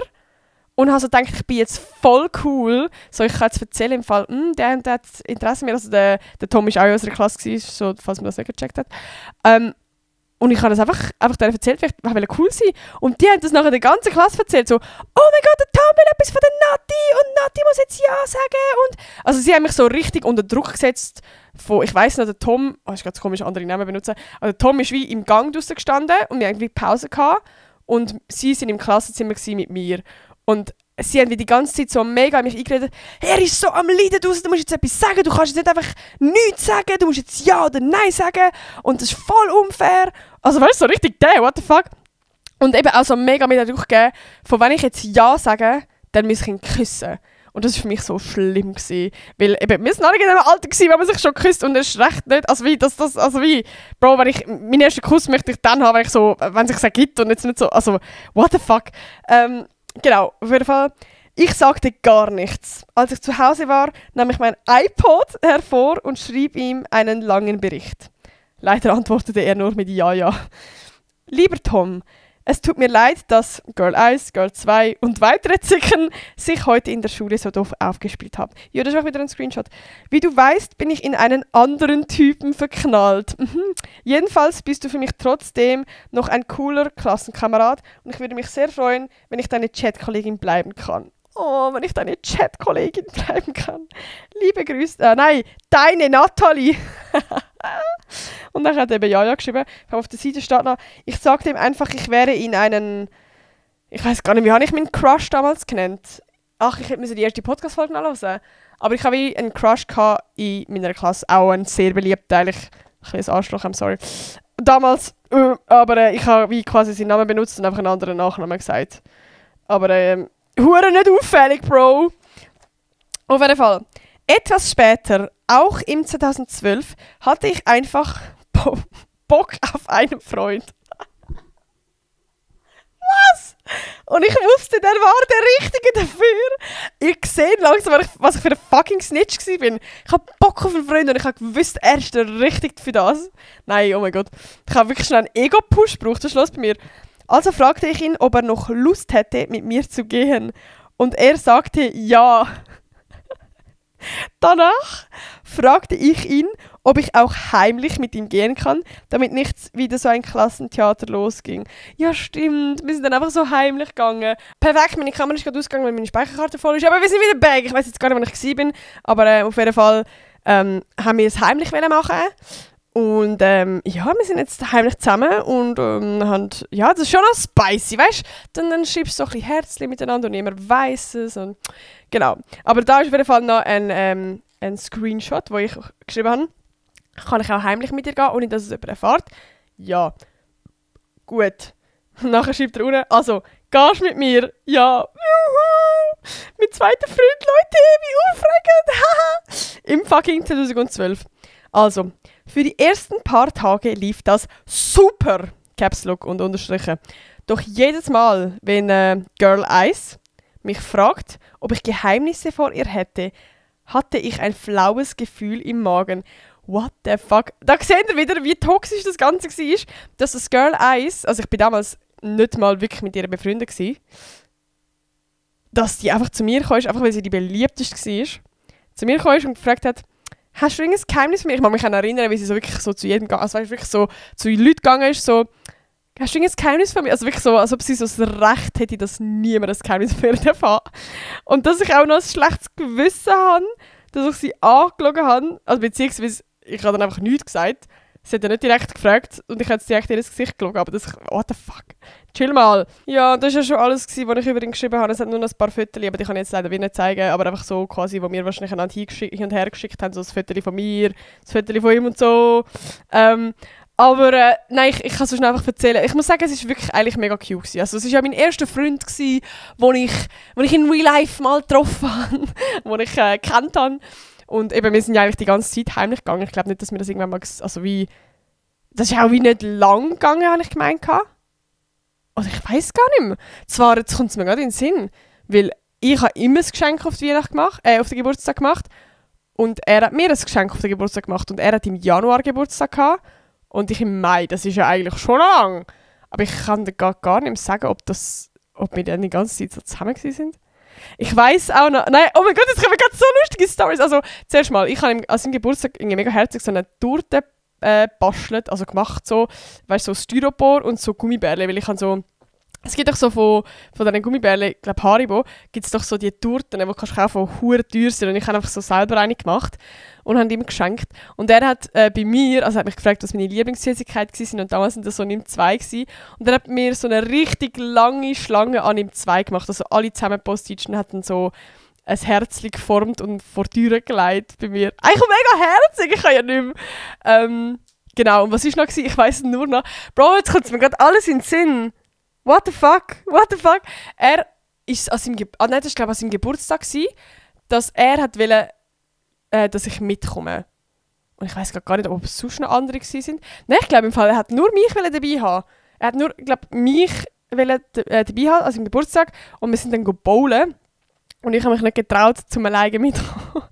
und habe so gedacht, ich bin jetzt voll cool. So, ich kann jetzt erzählen im Fall, der hat Interesse an mir. Also der Tom war auch in unserer Klasse gewesen, so, falls man das nicht gecheckt hat. Und ich habe das einfach denen erzählt, weil ich wollte cool sein. Und die haben das nachher der ganzen Klasse erzählt, so, oh mein Gott, der Tom will etwas von der Nati und Nati muss jetzt Ja sagen. Und also sie haben mich so richtig unter Druck gesetzt. Ich weiss noch, der Tom, ist ganz komisch, andere Namen benutzen, aber der Tom ist wie im Gang draussen gestanden und wir hatten irgendwie Pause gehabt. Und sie waren im Klassenzimmer mit mir. Und sie haben die ganze Zeit so mega an mich eingeredet, er ist so am Leiden draussen, du musst jetzt etwas sagen, du kannst jetzt nicht einfach nichts sagen, du musst jetzt Ja oder Nein sagen und das ist voll unfair. Also weißt du, so richtig what the fuck? Und eben auch so mega mit Druck gegeben, von wenn ich jetzt Ja sage, dann muss ich ihn küssen. Und das war für mich so schlimm gewesen, weil eben, wir waren alle in einem Alter gewesen, wo man sich schon küsst und es ist recht nicht, Bro, wenn ich, meinen ersten Kuss möchte ich dann haben, wenn es sich ergibt und jetzt nicht so, also, what the fuck. Genau, auf jeden Fall. Ich sagte gar nichts. Als ich zu Hause war, nahm ich mein iPod hervor und schrieb ihm einen langen Bericht. Leider antwortete er nur mit Ja. Lieber Tom, es tut mir leid, dass Girl 1, Girl 2 und weitere Zicken sich heute in der Schule so doof aufgespielt haben. Ja, das ist auch wieder ein Screenshot. Wie du weißt, bin ich in einen anderen Typen verknallt. Jedenfalls bist du für mich trotzdem noch ein cooler Klassenkamerad und ich würde mich sehr freuen, wenn ich deine Chatkollegin bleiben kann. Oh, wenn ich deine Chatkollegin bleiben kann. Liebe Grüße. Deine Nathalie. Und dann hat er eben Ja geschrieben. Auf der Seite steht noch, ich sagte ihm einfach, ich wäre in einen, ich weiß gar nicht, wie habe ich meinen Crush damals genannt? Ach, ich hätte die erste Podcast-Folge anhören. Aber ich habe wie einen Crush in meiner Klasse, auch einen sehr beliebten, eigentlich ein bisschen Arschloch, I'm sorry. Damals, aber ich habe wie quasi seinen Namen benutzt und einfach einen anderen Nachnamen gesagt. Aber, hure nicht auffällig, Bro. Auf jeden Fall. Etwas später, auch im 2012, hatte ich einfach Bock auf einen Freund. Was? Und ich wusste, der war der Richtige dafür. Ich sehe langsam, was ich für ein fucking Snitch war. Ich habe Bock auf einen Freund und ich habe gewusst, er ist der Richtige für das. Nein, oh mein Gott. Ich habe wirklich schnell einen Ego-Push gebraucht, das schloss bei mir. Also fragte ich ihn, ob er noch Lust hätte, mit mir zu gehen. Und er sagte ja. Danach fragte ich ihn, ob ich auch heimlich mit ihm gehen kann, damit nicht wieder so ein Klassentheater losging. Ja, stimmt. Wir sind dann einfach so heimlich gegangen. Perfekt, meine Kamera ist gerade ausgegangen, weil meine Speicherkarte voll ist. Aber wir sind wieder back. Ich weiß jetzt gar nicht, wo ich war. Aber auf jeden Fall haben wir es heimlich machen. Und ja, wir sind jetzt heimlich zusammen und haben, ja, das ist schon noch spicy, weißt du? Dann schreibst du so ein bisschen Herzchen miteinander und niemand weiss es. Und, genau. Aber da ist auf jeden Fall noch ein Screenshot, wo ich geschrieben habe, kann ich auch heimlich mit dir gehen, ohne dass es jemand erfährt? Ja. Gut. Nachher schreibt er unten, also, gehst mit mir? Ja. Juhu! Mein zweiter Freund, Leute, wie aufregend! Im fucking 2012. Also, für die ersten paar Tage lief das super, Caps Lock und Unterstriche. Doch jedes Mal, wenn Girl 1 mich fragt, ob ich Geheimnisse vor ihr hätte, hatte ich ein flaues Gefühl im Magen. What the fuck? Da seht ihr wieder, wie toxisch das Ganze war, dass das Girl 1, also ich bin damals nicht mal wirklich mit ihr befreundet gewesen, dass die einfach zu mir kam, einfach weil sie die beliebteste war, zu mir kam und gefragt hat, hast du irgendein Geheimnis für mich? Ich kann mich erinnern, wie sie so wirklich so zu jedem, also wirklich so zu den Leuten gegangen ist, so, hast du irgendein Geheimnis für mich? Also wirklich so, als ob sie so das Recht hätte, dass niemand ein Geheimnis für ihr hat. Und dass ich auch noch ein schlechtes Gewissen habe, dass ich sie angelogen habe, also beziehungsweise, ich habe dann einfach nichts gesagt. Sie hat ja nicht direkt gefragt und ich habe jetzt direkt in ihr Gesicht gelogen, aber das, what the fuck. Chill mal. Ja, das war ja schon alles, was ich über ihn geschrieben habe. Es hat nur noch ein paar Fotos, aber die kann ich jetzt leider nicht zeigen, aber einfach so quasi, wo wir wahrscheinlich einander hin und her geschickt haben, so das Foto von mir, das Foto von ihm und so. Aber nein, ich kann es so schnell einfach erzählen. Ich muss sagen, es war wirklich eigentlich mega cute gewesen. Also es war ja mein erster Freund gewesen, den ich in Real Life mal getroffen habe, den ich kennt habe. Und eben, wir sind ja eigentlich die ganze Zeit heimlich gegangen. Ich glaube nicht, dass wir das irgendwann mal, also wie, das ist auch wie nicht lang gegangen, habe ich gemeint. Oder ich weiß gar nicht mehr. Zwar, jetzt kommt es mir gerade in den Sinn, weil ich habe immer ein Geschenk auf die Weihnacht gemacht, auf den Geburtstag gemacht und er hat mir ein Geschenk auf den Geburtstag gemacht und er hat im Januar Geburtstag gehabt und ich im Mai. Das ist ja eigentlich schon lang. Aber ich kann dir gar nicht mehr sagen, ob wir dann die ganze Zeit so zusammen sind. Ich weiss auch noch... Nein, oh mein Gott, jetzt kommen gerade so lustige Stories. Also, zuerst mal, ich habe ihm an seinem Geburtstag irgendwie mega herzig so eine Torte bastelt, also gemacht, so, weißt du, so Styropor und so Gummibärle, weil ich habe so... Es gibt auch so von diesen Gummibärlen, ich glaube Haribo, gibt es doch so die Torten, die kannst du kaufen, die verdammt teuer sind. Und ich habe einfach so selber eine gemacht und habe ihm geschenkt. Und er hat bei mir, also hat mich gefragt, was meine Lieblingssüßigkeiten waren und damals sind das so NIM 2 gewesen. Und er hat mir so eine richtig lange Schlange an NIM 2 gemacht, also alle zusammen Post-its und hat dann so ein Herzchen geformt und vor die Tür gelegt bei mir. Eigentlich mega herzig, ich kann ja nicht mehr. Genau, und was war noch gewesen? Ich weiss nur noch. Bro, jetzt kommt mir gerade alles in den Sinn. What the fuck? What the fuck? Er ist an seinem nein, das war, glaube ich, an seinem Geburtstag gewesen, dass er wollte, dass ich mitkomme. Und ich weiss gar nicht, ob es sonst noch andere waren. Nein, ich glaube im Fall, er hat nur mich dabei haben. Er hat nur, glaube mich dabei haben an seinem Geburtstag und wir sind dann bowlen. Und ich habe mich nicht getraut, zum alleine mitzukommen.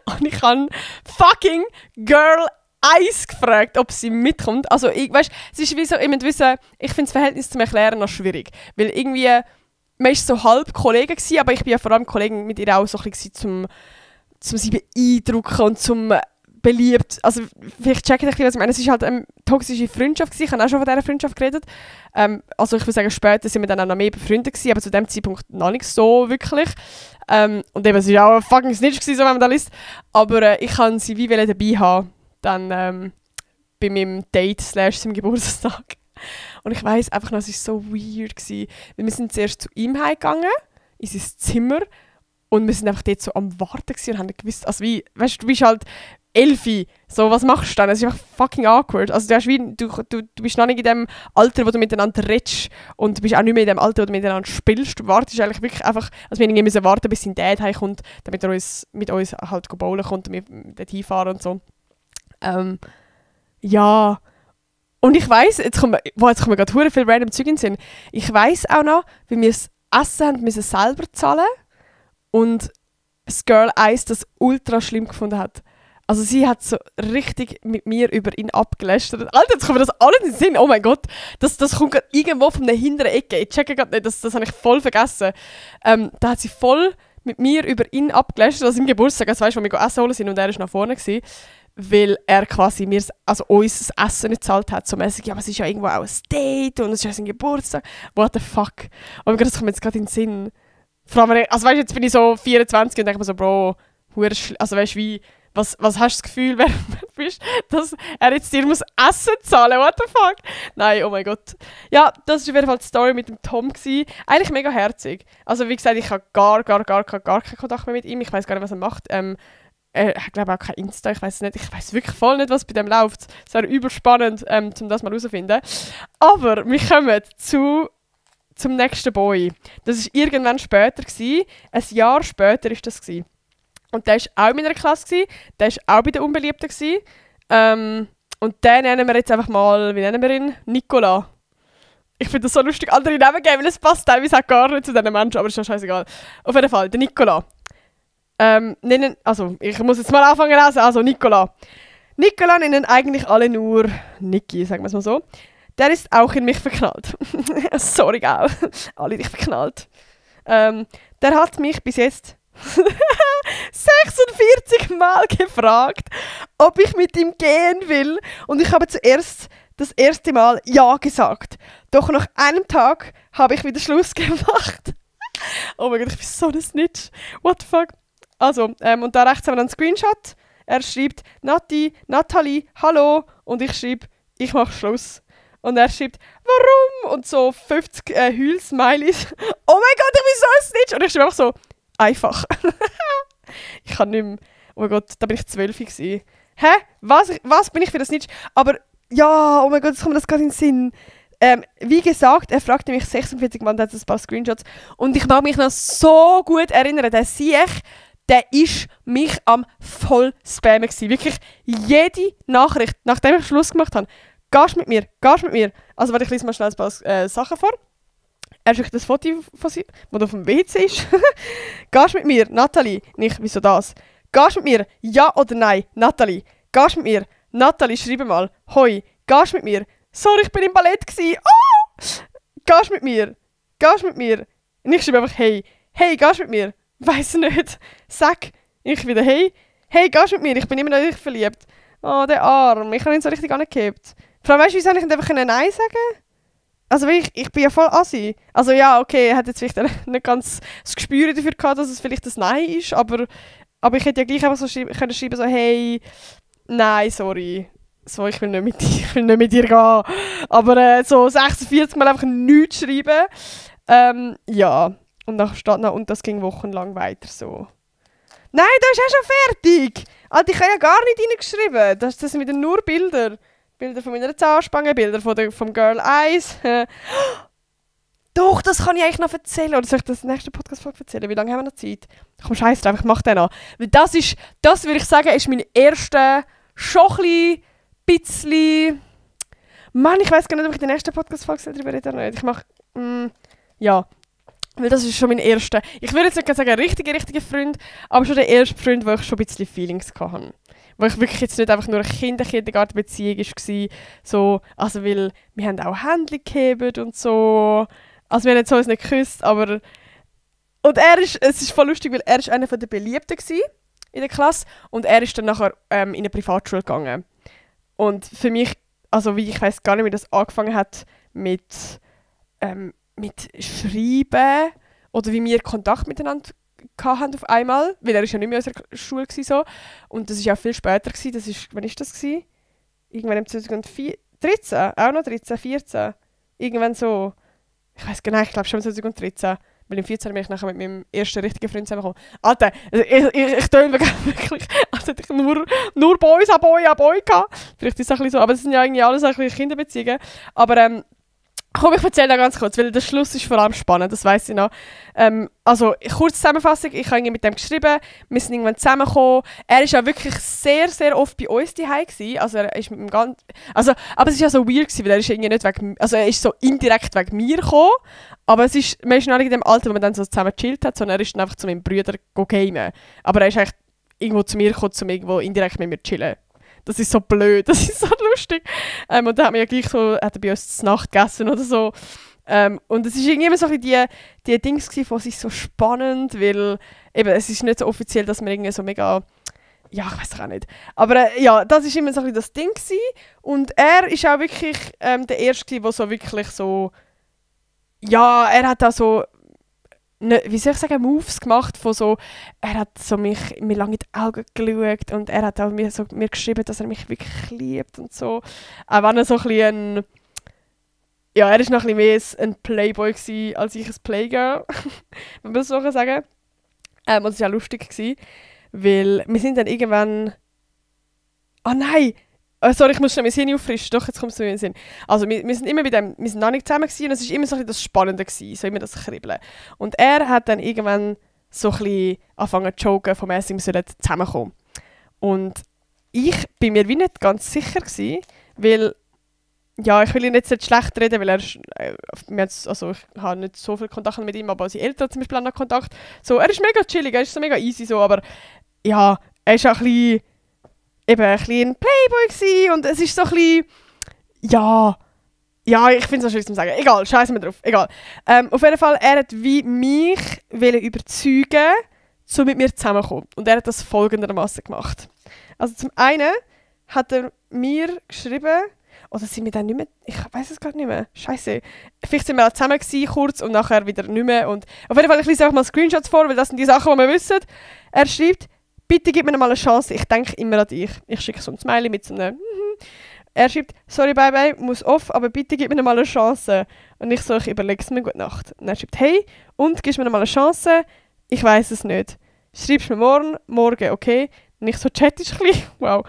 Und ich habe fucking Girl Eis gefragt, ob sie mitkommt. Also, weißt, es ist wie so, ich muss wissen, ich finde das Verhältnis zum Erklären noch schwierig. Weil irgendwie, man war so halb Kollege gewesen, aber ich bin ja vor allem Kollegen mit ihr auch so ein bisschen zum sie beeindrucken und zum beliebt. Also, vielleicht checkt ihr, was ich meine. Es war halt eine toxische Freundschaft gewesen. Ich habe auch schon von dieser Freundschaft geredet. Also, ich würde sagen, später sind wir dann auch noch mehr befreundet gewesen, aber zu dem Zeitpunkt noch nicht so wirklich. Und eben, es war auch ein fucking Snitch gewesen, so wenn man da liest. Aber ich kann sie wie dabei haben. Dann bei meinem Date / seinem Geburtstag. Und ich weiss einfach noch, es war so weird gewesen. Weil wir sind zuerst zu ihm heimgegangen, in sein Zimmer. Und wir sind einfach dort so am Warten gewesen und haben gewusst, also wie, weißt du, bist halt 11, so, was machst du dann? Es ist einfach fucking awkward. Also du bist noch nicht in dem Alter, wo du miteinander redest und du bist auch nicht mehr in dem Alter, wo du miteinander spielst. Du wartest eigentlich wirklich einfach, also wir müssen warten, bis sein Dad heimkommt, damit er mit uns halt bowlen kommt und wir dort hinfahren und so. Ja. Und ich weiss, jetzt kommen gerade hure viele random Züge in den Sinn. Ich weiss auch noch, wie wir das Essen haben müssen selber zahlen und das Girl Eis das ultra schlimm gefunden hat. Also sie hat so richtig mit mir über ihn abgelästert. Alter, jetzt kommen wir das alle in den Sinn. Oh mein Gott, das kommt gerade irgendwo von der hinteren Ecke. Ich checke gerade nicht, das habe ich voll vergessen. Da hat sie voll mit mir über ihn abgelästert, also im Geburtstag, also weißt du, wo wir essen holen sind und er war nach vorne gewesen. Weil er quasi uns das Essen nicht gezahlt hat. So mäßig, ja, aber es ist ja irgendwo auch ein Date und es ist ja sein Geburtstag. What the fuck? Und das kommt mir jetzt gerade in den Sinn. Vor allem, also weißt du, jetzt bin ich so 24 und denke mir so, Bro, also weißt du, wie, was hast du das Gefühl, wer bist, dass er jetzt dir muss Essen zahlen? What the fuck? Nein, oh mein Gott. Ja, das war auf jeden Fall die Story mit dem Tom gewesen. Eigentlich mega herzig. Also wie gesagt, ich habe gar keinen Kontakt mehr mit ihm. Ich weiß gar nicht, was er macht. Ich glaube auch kein Insta, ich weiß nicht. Ich weiß wirklich voll nicht, was bei dem läuft. Es wäre überspannend, um das mal herauszufinden. Aber wir kommen zum nächsten Boy. Das war irgendwann später gewesen. Ein Jahr später war das gewesen. Und der war auch in meiner Klasse gewesen. Der war auch bei den Unbeliebten gewesen. Und den nennen wir jetzt einfach mal, wie nennen wir ihn? Nicola. Ich finde das so lustig, andere Namen geben, weil es passt teilweise auch gar nicht zu diesen Menschen, aber ist ja scheißegal. Auf jeden Fall, der Nicola. Ich muss jetzt mal anfangen lesen. Also Nicola. Nicola nennen eigentlich alle nur Niki, sagen wir es mal so. der ist auch in mich verknallt. Sorry, gell. Alle dich verknallt. Der hat mich bis jetzt 46 Mal gefragt, ob ich mit ihm gehen will. Und ich habe zuerst das erste Mal Ja gesagt. Doch nach einem Tag habe ich wieder Schluss gemacht. Oh mein Gott, ich bin so ein Snitch. What the fuck? Also, und da rechts haben wir einen Screenshot. Er schreibt, Nathalie, hallo. Und ich schreibe, ich mache Schluss. Und er schreibt, warum? Und so 50 Heul-Smileys. Oh mein Gott, ich bin so ein Snitch. Und ich schreibe einfach so, einfach. Ich kann nicht mehr. Oh mein Gott, da bin ich 12 gewesen. Hä? Was bin ich für das Snitch? Aber ja, oh mein Gott, jetzt kommt mir das gerade in den Sinn. Wie gesagt, er fragte mich 46 Mal, da hat es ein paar Screenshots. Und ich mag mich noch so gut erinnern, der Siech, der ist mich am voll spammen gewesen. Wirklich jede Nachricht, nachdem ich Schluss gemacht habe. Gehst mit mir. Also warte, ich lese mal schnell ein paar Sachen vor. Er schickt das Foto von sich, das auf dem WC ist. Gehst mit mir, Nathalie? Nicht, wieso das? Gehst mit mir? Ja oder nein, Nathalie? Gehst mit mir? Nathalie, schreibe mal. Hoi, gehst mit mir? Sorry, ich bin im Ballett gsi. Oh! Gehst mit mir? Und ich schreibe einfach hey. Hey, gehst mit mir? Weiss nicht. Sag. Ich wieder hey. Hey, gehst mit mir? Ich bin immer noch richtig verliebt. Oh, der Arm. Ich habe ihn so richtig angehebt. Vor allem, weißt du, wieso ich nicht einfach Nein sagen? Also ich bin ja voll assi. Also ja, okay, er hat jetzt vielleicht nicht ganz das Gespür dafür gehabt, dass es vielleicht ein Nein ist, aber ich hätte ja gleich einfach so können schreiben, so hey, nein, sorry. So, ich will nicht mit dir gehen. Aber so 46 Mal einfach nichts schreiben. Ja, und dann steht noch, und das ging wochenlang weiter so. Nein, das ist ja schon fertig! Alter, ich habe ja gar nicht reingeschrieben. Das sind wieder nur Bilder. Bilder von meiner Zahnspange, Bilder vom Girl Eyes. Doch, das kann ich eigentlich noch erzählen. Oder soll ich das in der nächsten Podcast-Folge erzählen? Wie lange haben wir noch Zeit? Komm, scheiß drauf, ich mach den noch. Weil das würde ich sagen, ist mein erster, schon ein bisschen... Mann, ich weiss gar nicht, ob ich in der nächsten Podcast-Folge darüber rede oder nicht. Ich mache... ja. Weil das ist schon mein erster... Ich würde jetzt nicht sagen, richtiger Freund, aber schon der erste Freund, wo ich schon ein bisschen Feelings hatte. Wo ich wirklich jetzt nicht einfach nur eine Kindergartenbeziehung war. So, also weil wir haben auch Händchen gehabt und so. Also wir haben jetzt uns nicht geküsst, aber... Und es ist voll lustig, weil er ist einer der Beliebten in der Klasse und er ist dann nachher in eine Privatschule gegangen. Und für mich, also wie ich weiss gar nicht, wie das angefangen hat mit Schreiben oder wie wir Kontakt miteinander hatten auf einmal, weil er ist ja nicht mehr in unserer Schule so. Und das war auch viel später gewesen. Das ist, wann war das gewesen? Irgendwann im 2013, auch noch 13, 14. Irgendwann so, ich weiss gar nicht, ich glaube schon 2013. Weil im 14 bin ich nachher mit meinem ersten richtigen Freund zusammengekommen. Alter, also ich töne wirklich, als hätte ich nur Boys an Boy gehabt. Vielleicht ist es ein bisschen so, aber es sind ja irgendwie alles ein bisschen Kinderbeziehungen. Aber komm, ich erzähle da ganz kurz, weil der Schluss ist vor allem spannend, das weiss ich noch. Also, kurze Zusammenfassung, ich habe irgendwie mit dem geschrieben, wir sind irgendwann zusammengekommen. Er war ja wirklich sehr, sehr oft bei uns daheim gewesen. Also er ist mit dem ganzen... Also, aber es war ja so weird gewesen, weil er ist irgendwie nicht wegen... Also er ist so indirekt wegen mir gekommen, aber man ist noch nicht in dem Alter, wo man dann so zusammen gechillt hat, sondern er ist dann einfach zu meinem Bruder gamen. Aber er ist eigentlich irgendwo zu mir gekommen, um irgendwo indirekt mit mir zu chillen. Das ist so blöd, das ist so lustig. Und dann hat man ja gleich so, hat er bei uns zur Nacht gegessen oder so. Und es war irgendwie immer so ein bisschen die Dings von sich so spannend, weil eben, es ist nicht so offiziell, dass man irgendwie so mega, ja, ich weiß auch nicht. Aber ja, das war immer so ein bisschen das Ding gewesen. Und er ist auch wirklich der Erste, der so wirklich so, ja, er hat da so, ne, wie soll ich sagen, Moves gemacht von so, er hat so mir lange in die Augen geschaut und er hat auch mir geschrieben, dass er mich wirklich liebt und so. Auch wenn er so ein bisschen ja, er war noch ein bisschen mehr ein Playboy gewesen, als ich ein Playgirl, wenn man das so sagen kann. Und es war ja lustig gewesen, weil wir sind dann irgendwann... Oh nein! Sorry, ich muss schnell mein Hirn auffrischen. Doch, jetzt kommt es mir in den Sinn. Also, wir sind immer bei dem... Wir sind noch nicht zusammen gewesen, und es war immer so ein bisschen das Spannende gewesen, so immer das Kribbeln. Und er hat dann irgendwann so ein bisschen angefangen zu joken, von mir, wir sollen zusammenkommen. Und ich bin mir wie nicht ganz sicher gewesen, weil... Ja, ich will ihn jetzt nicht schlecht reden, weil ich habe nicht so viel Kontakt mit ihm, aber seine Eltern zum Beispiel haben noch Kontakt. So, er ist mega chillig, er ist so mega easy, so, aber ja, er ist auch ein bisschen ein Playboy gewesen, und es ist so ein bisschen, ja, Ja, ich finde es so schön zu sagen. Egal, scheiß mir drauf. Egal. Auf jeden Fall, er hat wie mich überzeugen, so mit mir zusammenzukommen. Und er hat das folgendermaßen gemacht. Also zum einen hat er mir geschrieben, oder sind wir dann nicht mehr, ich weiß es gerade nicht mehr, scheiße. Vielleicht sind wir auch zusammen gewesen, kurz und nachher wieder nicht mehr. Und auf jeden Fall, ich lese einfach mal Screenshots vor, weil das sind die Sachen, die wir wissen. Er schreibt, bitte gib mir noch mal eine Chance, ich denke immer an dich. Ich schicke so ein Smiley mit so einem Er schreibt, sorry, bye bye, muss off, aber bitte gib mir noch mal eine Chance. Und ich so, ich überlege es mir, gute Nacht. Und er schreibt, hey, und, gibst mir noch mal eine Chance? Ich weiß es nicht. Schreibst mir morgen, okay? Und ich so, Chat ist klein, wow.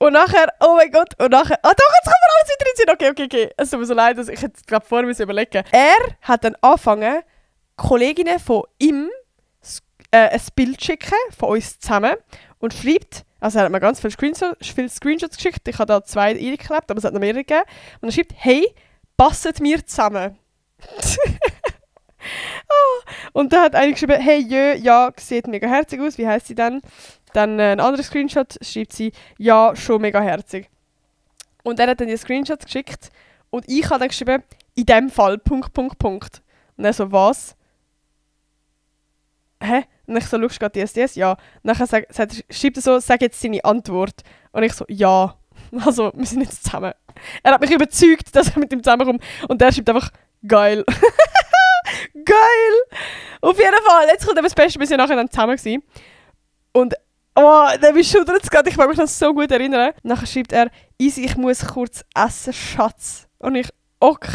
Und nachher, oh mein Gott, und nachher, doch, jetzt kann man alles wieder reinziehen. Okay. Es tut mir so leid, dass ich jetzt gerade vorher überlegen. Er hat dann angefangen, Kolleginnen von ihm ein Bild schicken, von uns zusammen, und schreibt, also er hat mir ganz viele Screenshots geschickt, ich habe da 2 eingeklebt, aber es hat noch mehrere gegeben, und er schreibt, hey, passet mir zusammen. Und dann hat einer geschrieben, hey, ja, sieht mega herzig aus, wie heisst sie denn? Dann ein anderer Screenshot schreibt sie, ja, schon mega herzig. Und er hat dann die Screenshots geschickt und ich habe dann geschrieben, in dem Fall, .. Und er so, was? Hä? Und ich so, schaust du gerade DSDS? Ja. Und nachher schreibt er so, sag jetzt seine Antwort. Und ich so, ja. Also, wir sind jetzt zusammen. Er hat mich überzeugt, dass er mit ihm zusammenkommt. Und der schreibt einfach, geil. Geil! Auf jeden Fall, jetzt kommt das Beste, wir sind nachher dann zusammen gewesen. Und, der schudert jetzt gerade, ich mag mich noch so gut erinnern. Nachher schreibt er, easy, ich muss kurz essen, Schatz. Und ich, ok.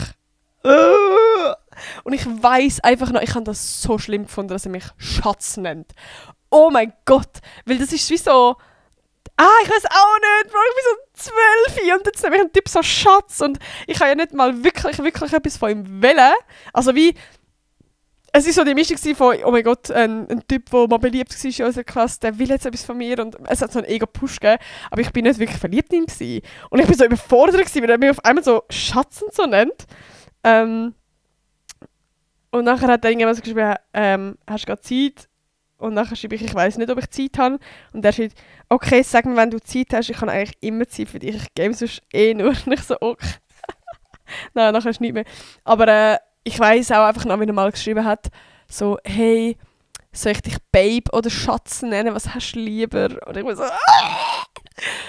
Und ich weiss einfach noch, ich habe das so schlimm gefunden, dass er mich Schatz nennt. Oh mein Gott, weil das ist wie so... ich weiß auch nicht, Bro, ich bin so 12 und jetzt nehme ich einen Typ so Schatz und ich habe ja nicht mal wirklich etwas von ihm wollen. Also wie... Es war so die Mischung von, oh mein Gott, ein Typ, der mal beliebt war in unserer Klasse, der will jetzt etwas von mir und es hat so einen Ego-Push gegeben, aber ich bin nicht wirklich verliebt in ihn gewesen. Und ich bin so überfordert gewesen, weil er mich auf einmal so Schatz und so nennt. Und nachher hat er irgendjemand so geschrieben, hast du gerade Zeit? Und nachher schreibe ich weiss nicht, ob ich Zeit habe. Und er schreibt, okay, sag mir, wenn du Zeit hast, ich habe eigentlich immer Zeit für dich, ich game sonst nur. Und ich so, okay. Nein, nachher ist nicht mehr. Aber ich weiss auch einfach noch, wie er mal geschrieben hat, so, hey, soll ich dich Babe oder Schatz nennen, was hast du lieber? Und ich war so,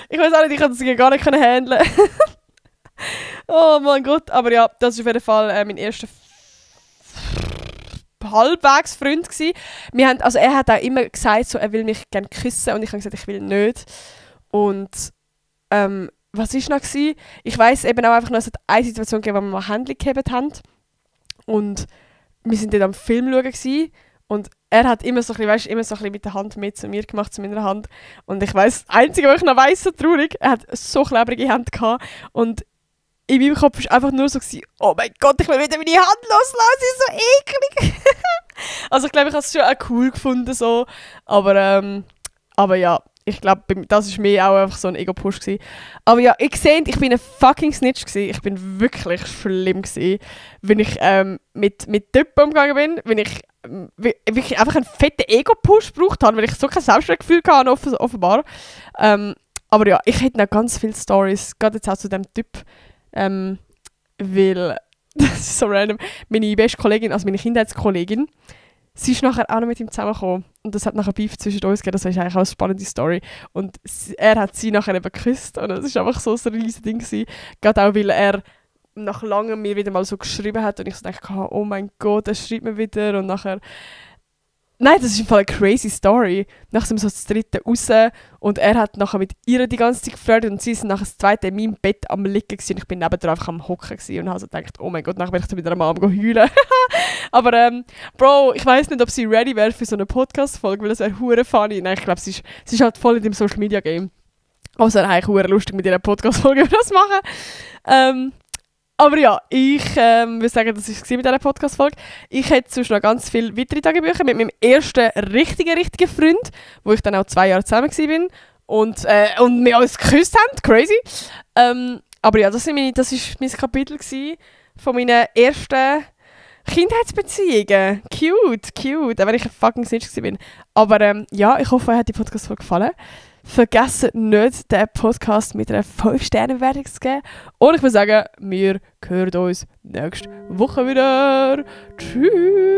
ich weiss auch nicht, ich konnte das gar nicht handeln. Oh mein Gott, aber ja, das war auf jeden Fall mein erster halbwegs Freund gsi. Also er hat auch immer gesagt, so, er will mich gerne küssen und ich habe gesagt, ich will nicht. Und was war noch gsi? Ich weiss eben auch einfach noch, es hat eine Situation gegeben, wo wir mal Händchen gehabt haben. Und wir sind dort am Film schauen gsi. Und er hat immer so ein bisschen mit der Hand mit zu mir gemacht, zu meiner Hand. Und ich weiss, das Einzige, was ich noch weiss, so traurig, er hat so klebrige Hände gehabt. Und in meinem Kopf war einfach nur so, oh mein Gott, ich will wieder meine Hand loslassen, sie ist so eklig. Also ich glaube, ich habe es schon auch cool gefunden, so. Aber ja, ich glaube, das war mir auch einfach so ein Ego-Push gewesen. Aber ja, ich bin ein fucking Snitch gewesen. Ich bin wirklich schlimm gewesen, wenn ich mit Typen umgegangen bin, wenn ich wirklich einfach einen fetten Ego-Push gebraucht habe, weil ich so kein Selbstwertgefühl hatte, offenbar. Aber ja, ich hätte noch ganz viele Storys, gerade jetzt auch zu diesem Typ. Weil, das ist so random, meine beste Kollegin, also meine Kindheitskollegin, sie ist nachher auch noch mit ihm zusammengekommen. Und das hat nachher Beef zwischen uns gegeben, das ist eigentlich auch eine spannende Story. Und er hat sie nachher eben geküsst und das war einfach so ein riesiges Ding gewesen. Gerade auch, weil er nach langem mir wieder mal so geschrieben hat und ich so dachte, oh mein Gott, er schreibt mir wieder und nachher... Nein, das ist im Fall eine crazy Story. Nachher sind wir so das dritte raus und er hat nachher mit ihr die ganze Zeit geflirtet und sie sind nachher das zweite in meinem Bett am Liegen gewesen, und ich bin nebendran einfach am Hocken und habe so gedacht, oh mein Gott, nachher bin ich mit einer Mom heulen. Aber Bro, ich weiss nicht, ob sie ready wäre für so eine Podcast-Folge, weil das wäre hure funny. Nein, ich glaube, sie ist halt voll in dem Social-Media-Game. Aber es wäre eigentlich hure lustig, mit ihrer Podcast-Folge über das machen. Aber ja, ich würde sagen, das war es mit dieser Podcast-Folge. Ich hätte sonst noch ganz viele weitere Tagebücher mit meinem ersten richtigen Freund, wo ich dann auch 2 Jahre zusammen war und wir uns geküsst haben. Crazy. Aber ja, das war mein Kapitel von meinen ersten Kindheitsbeziehungen. Cute. Auch wenn ich ein fucking Snitch war. Aber ja, ich hoffe, euch hat die Podcast-Folge gefallen. vergesst nicht, den Podcast mit einer 5-Sterne-Bewertung zu geben. Und ich würde sagen, wir hören uns nächste Woche wieder. Tschüss!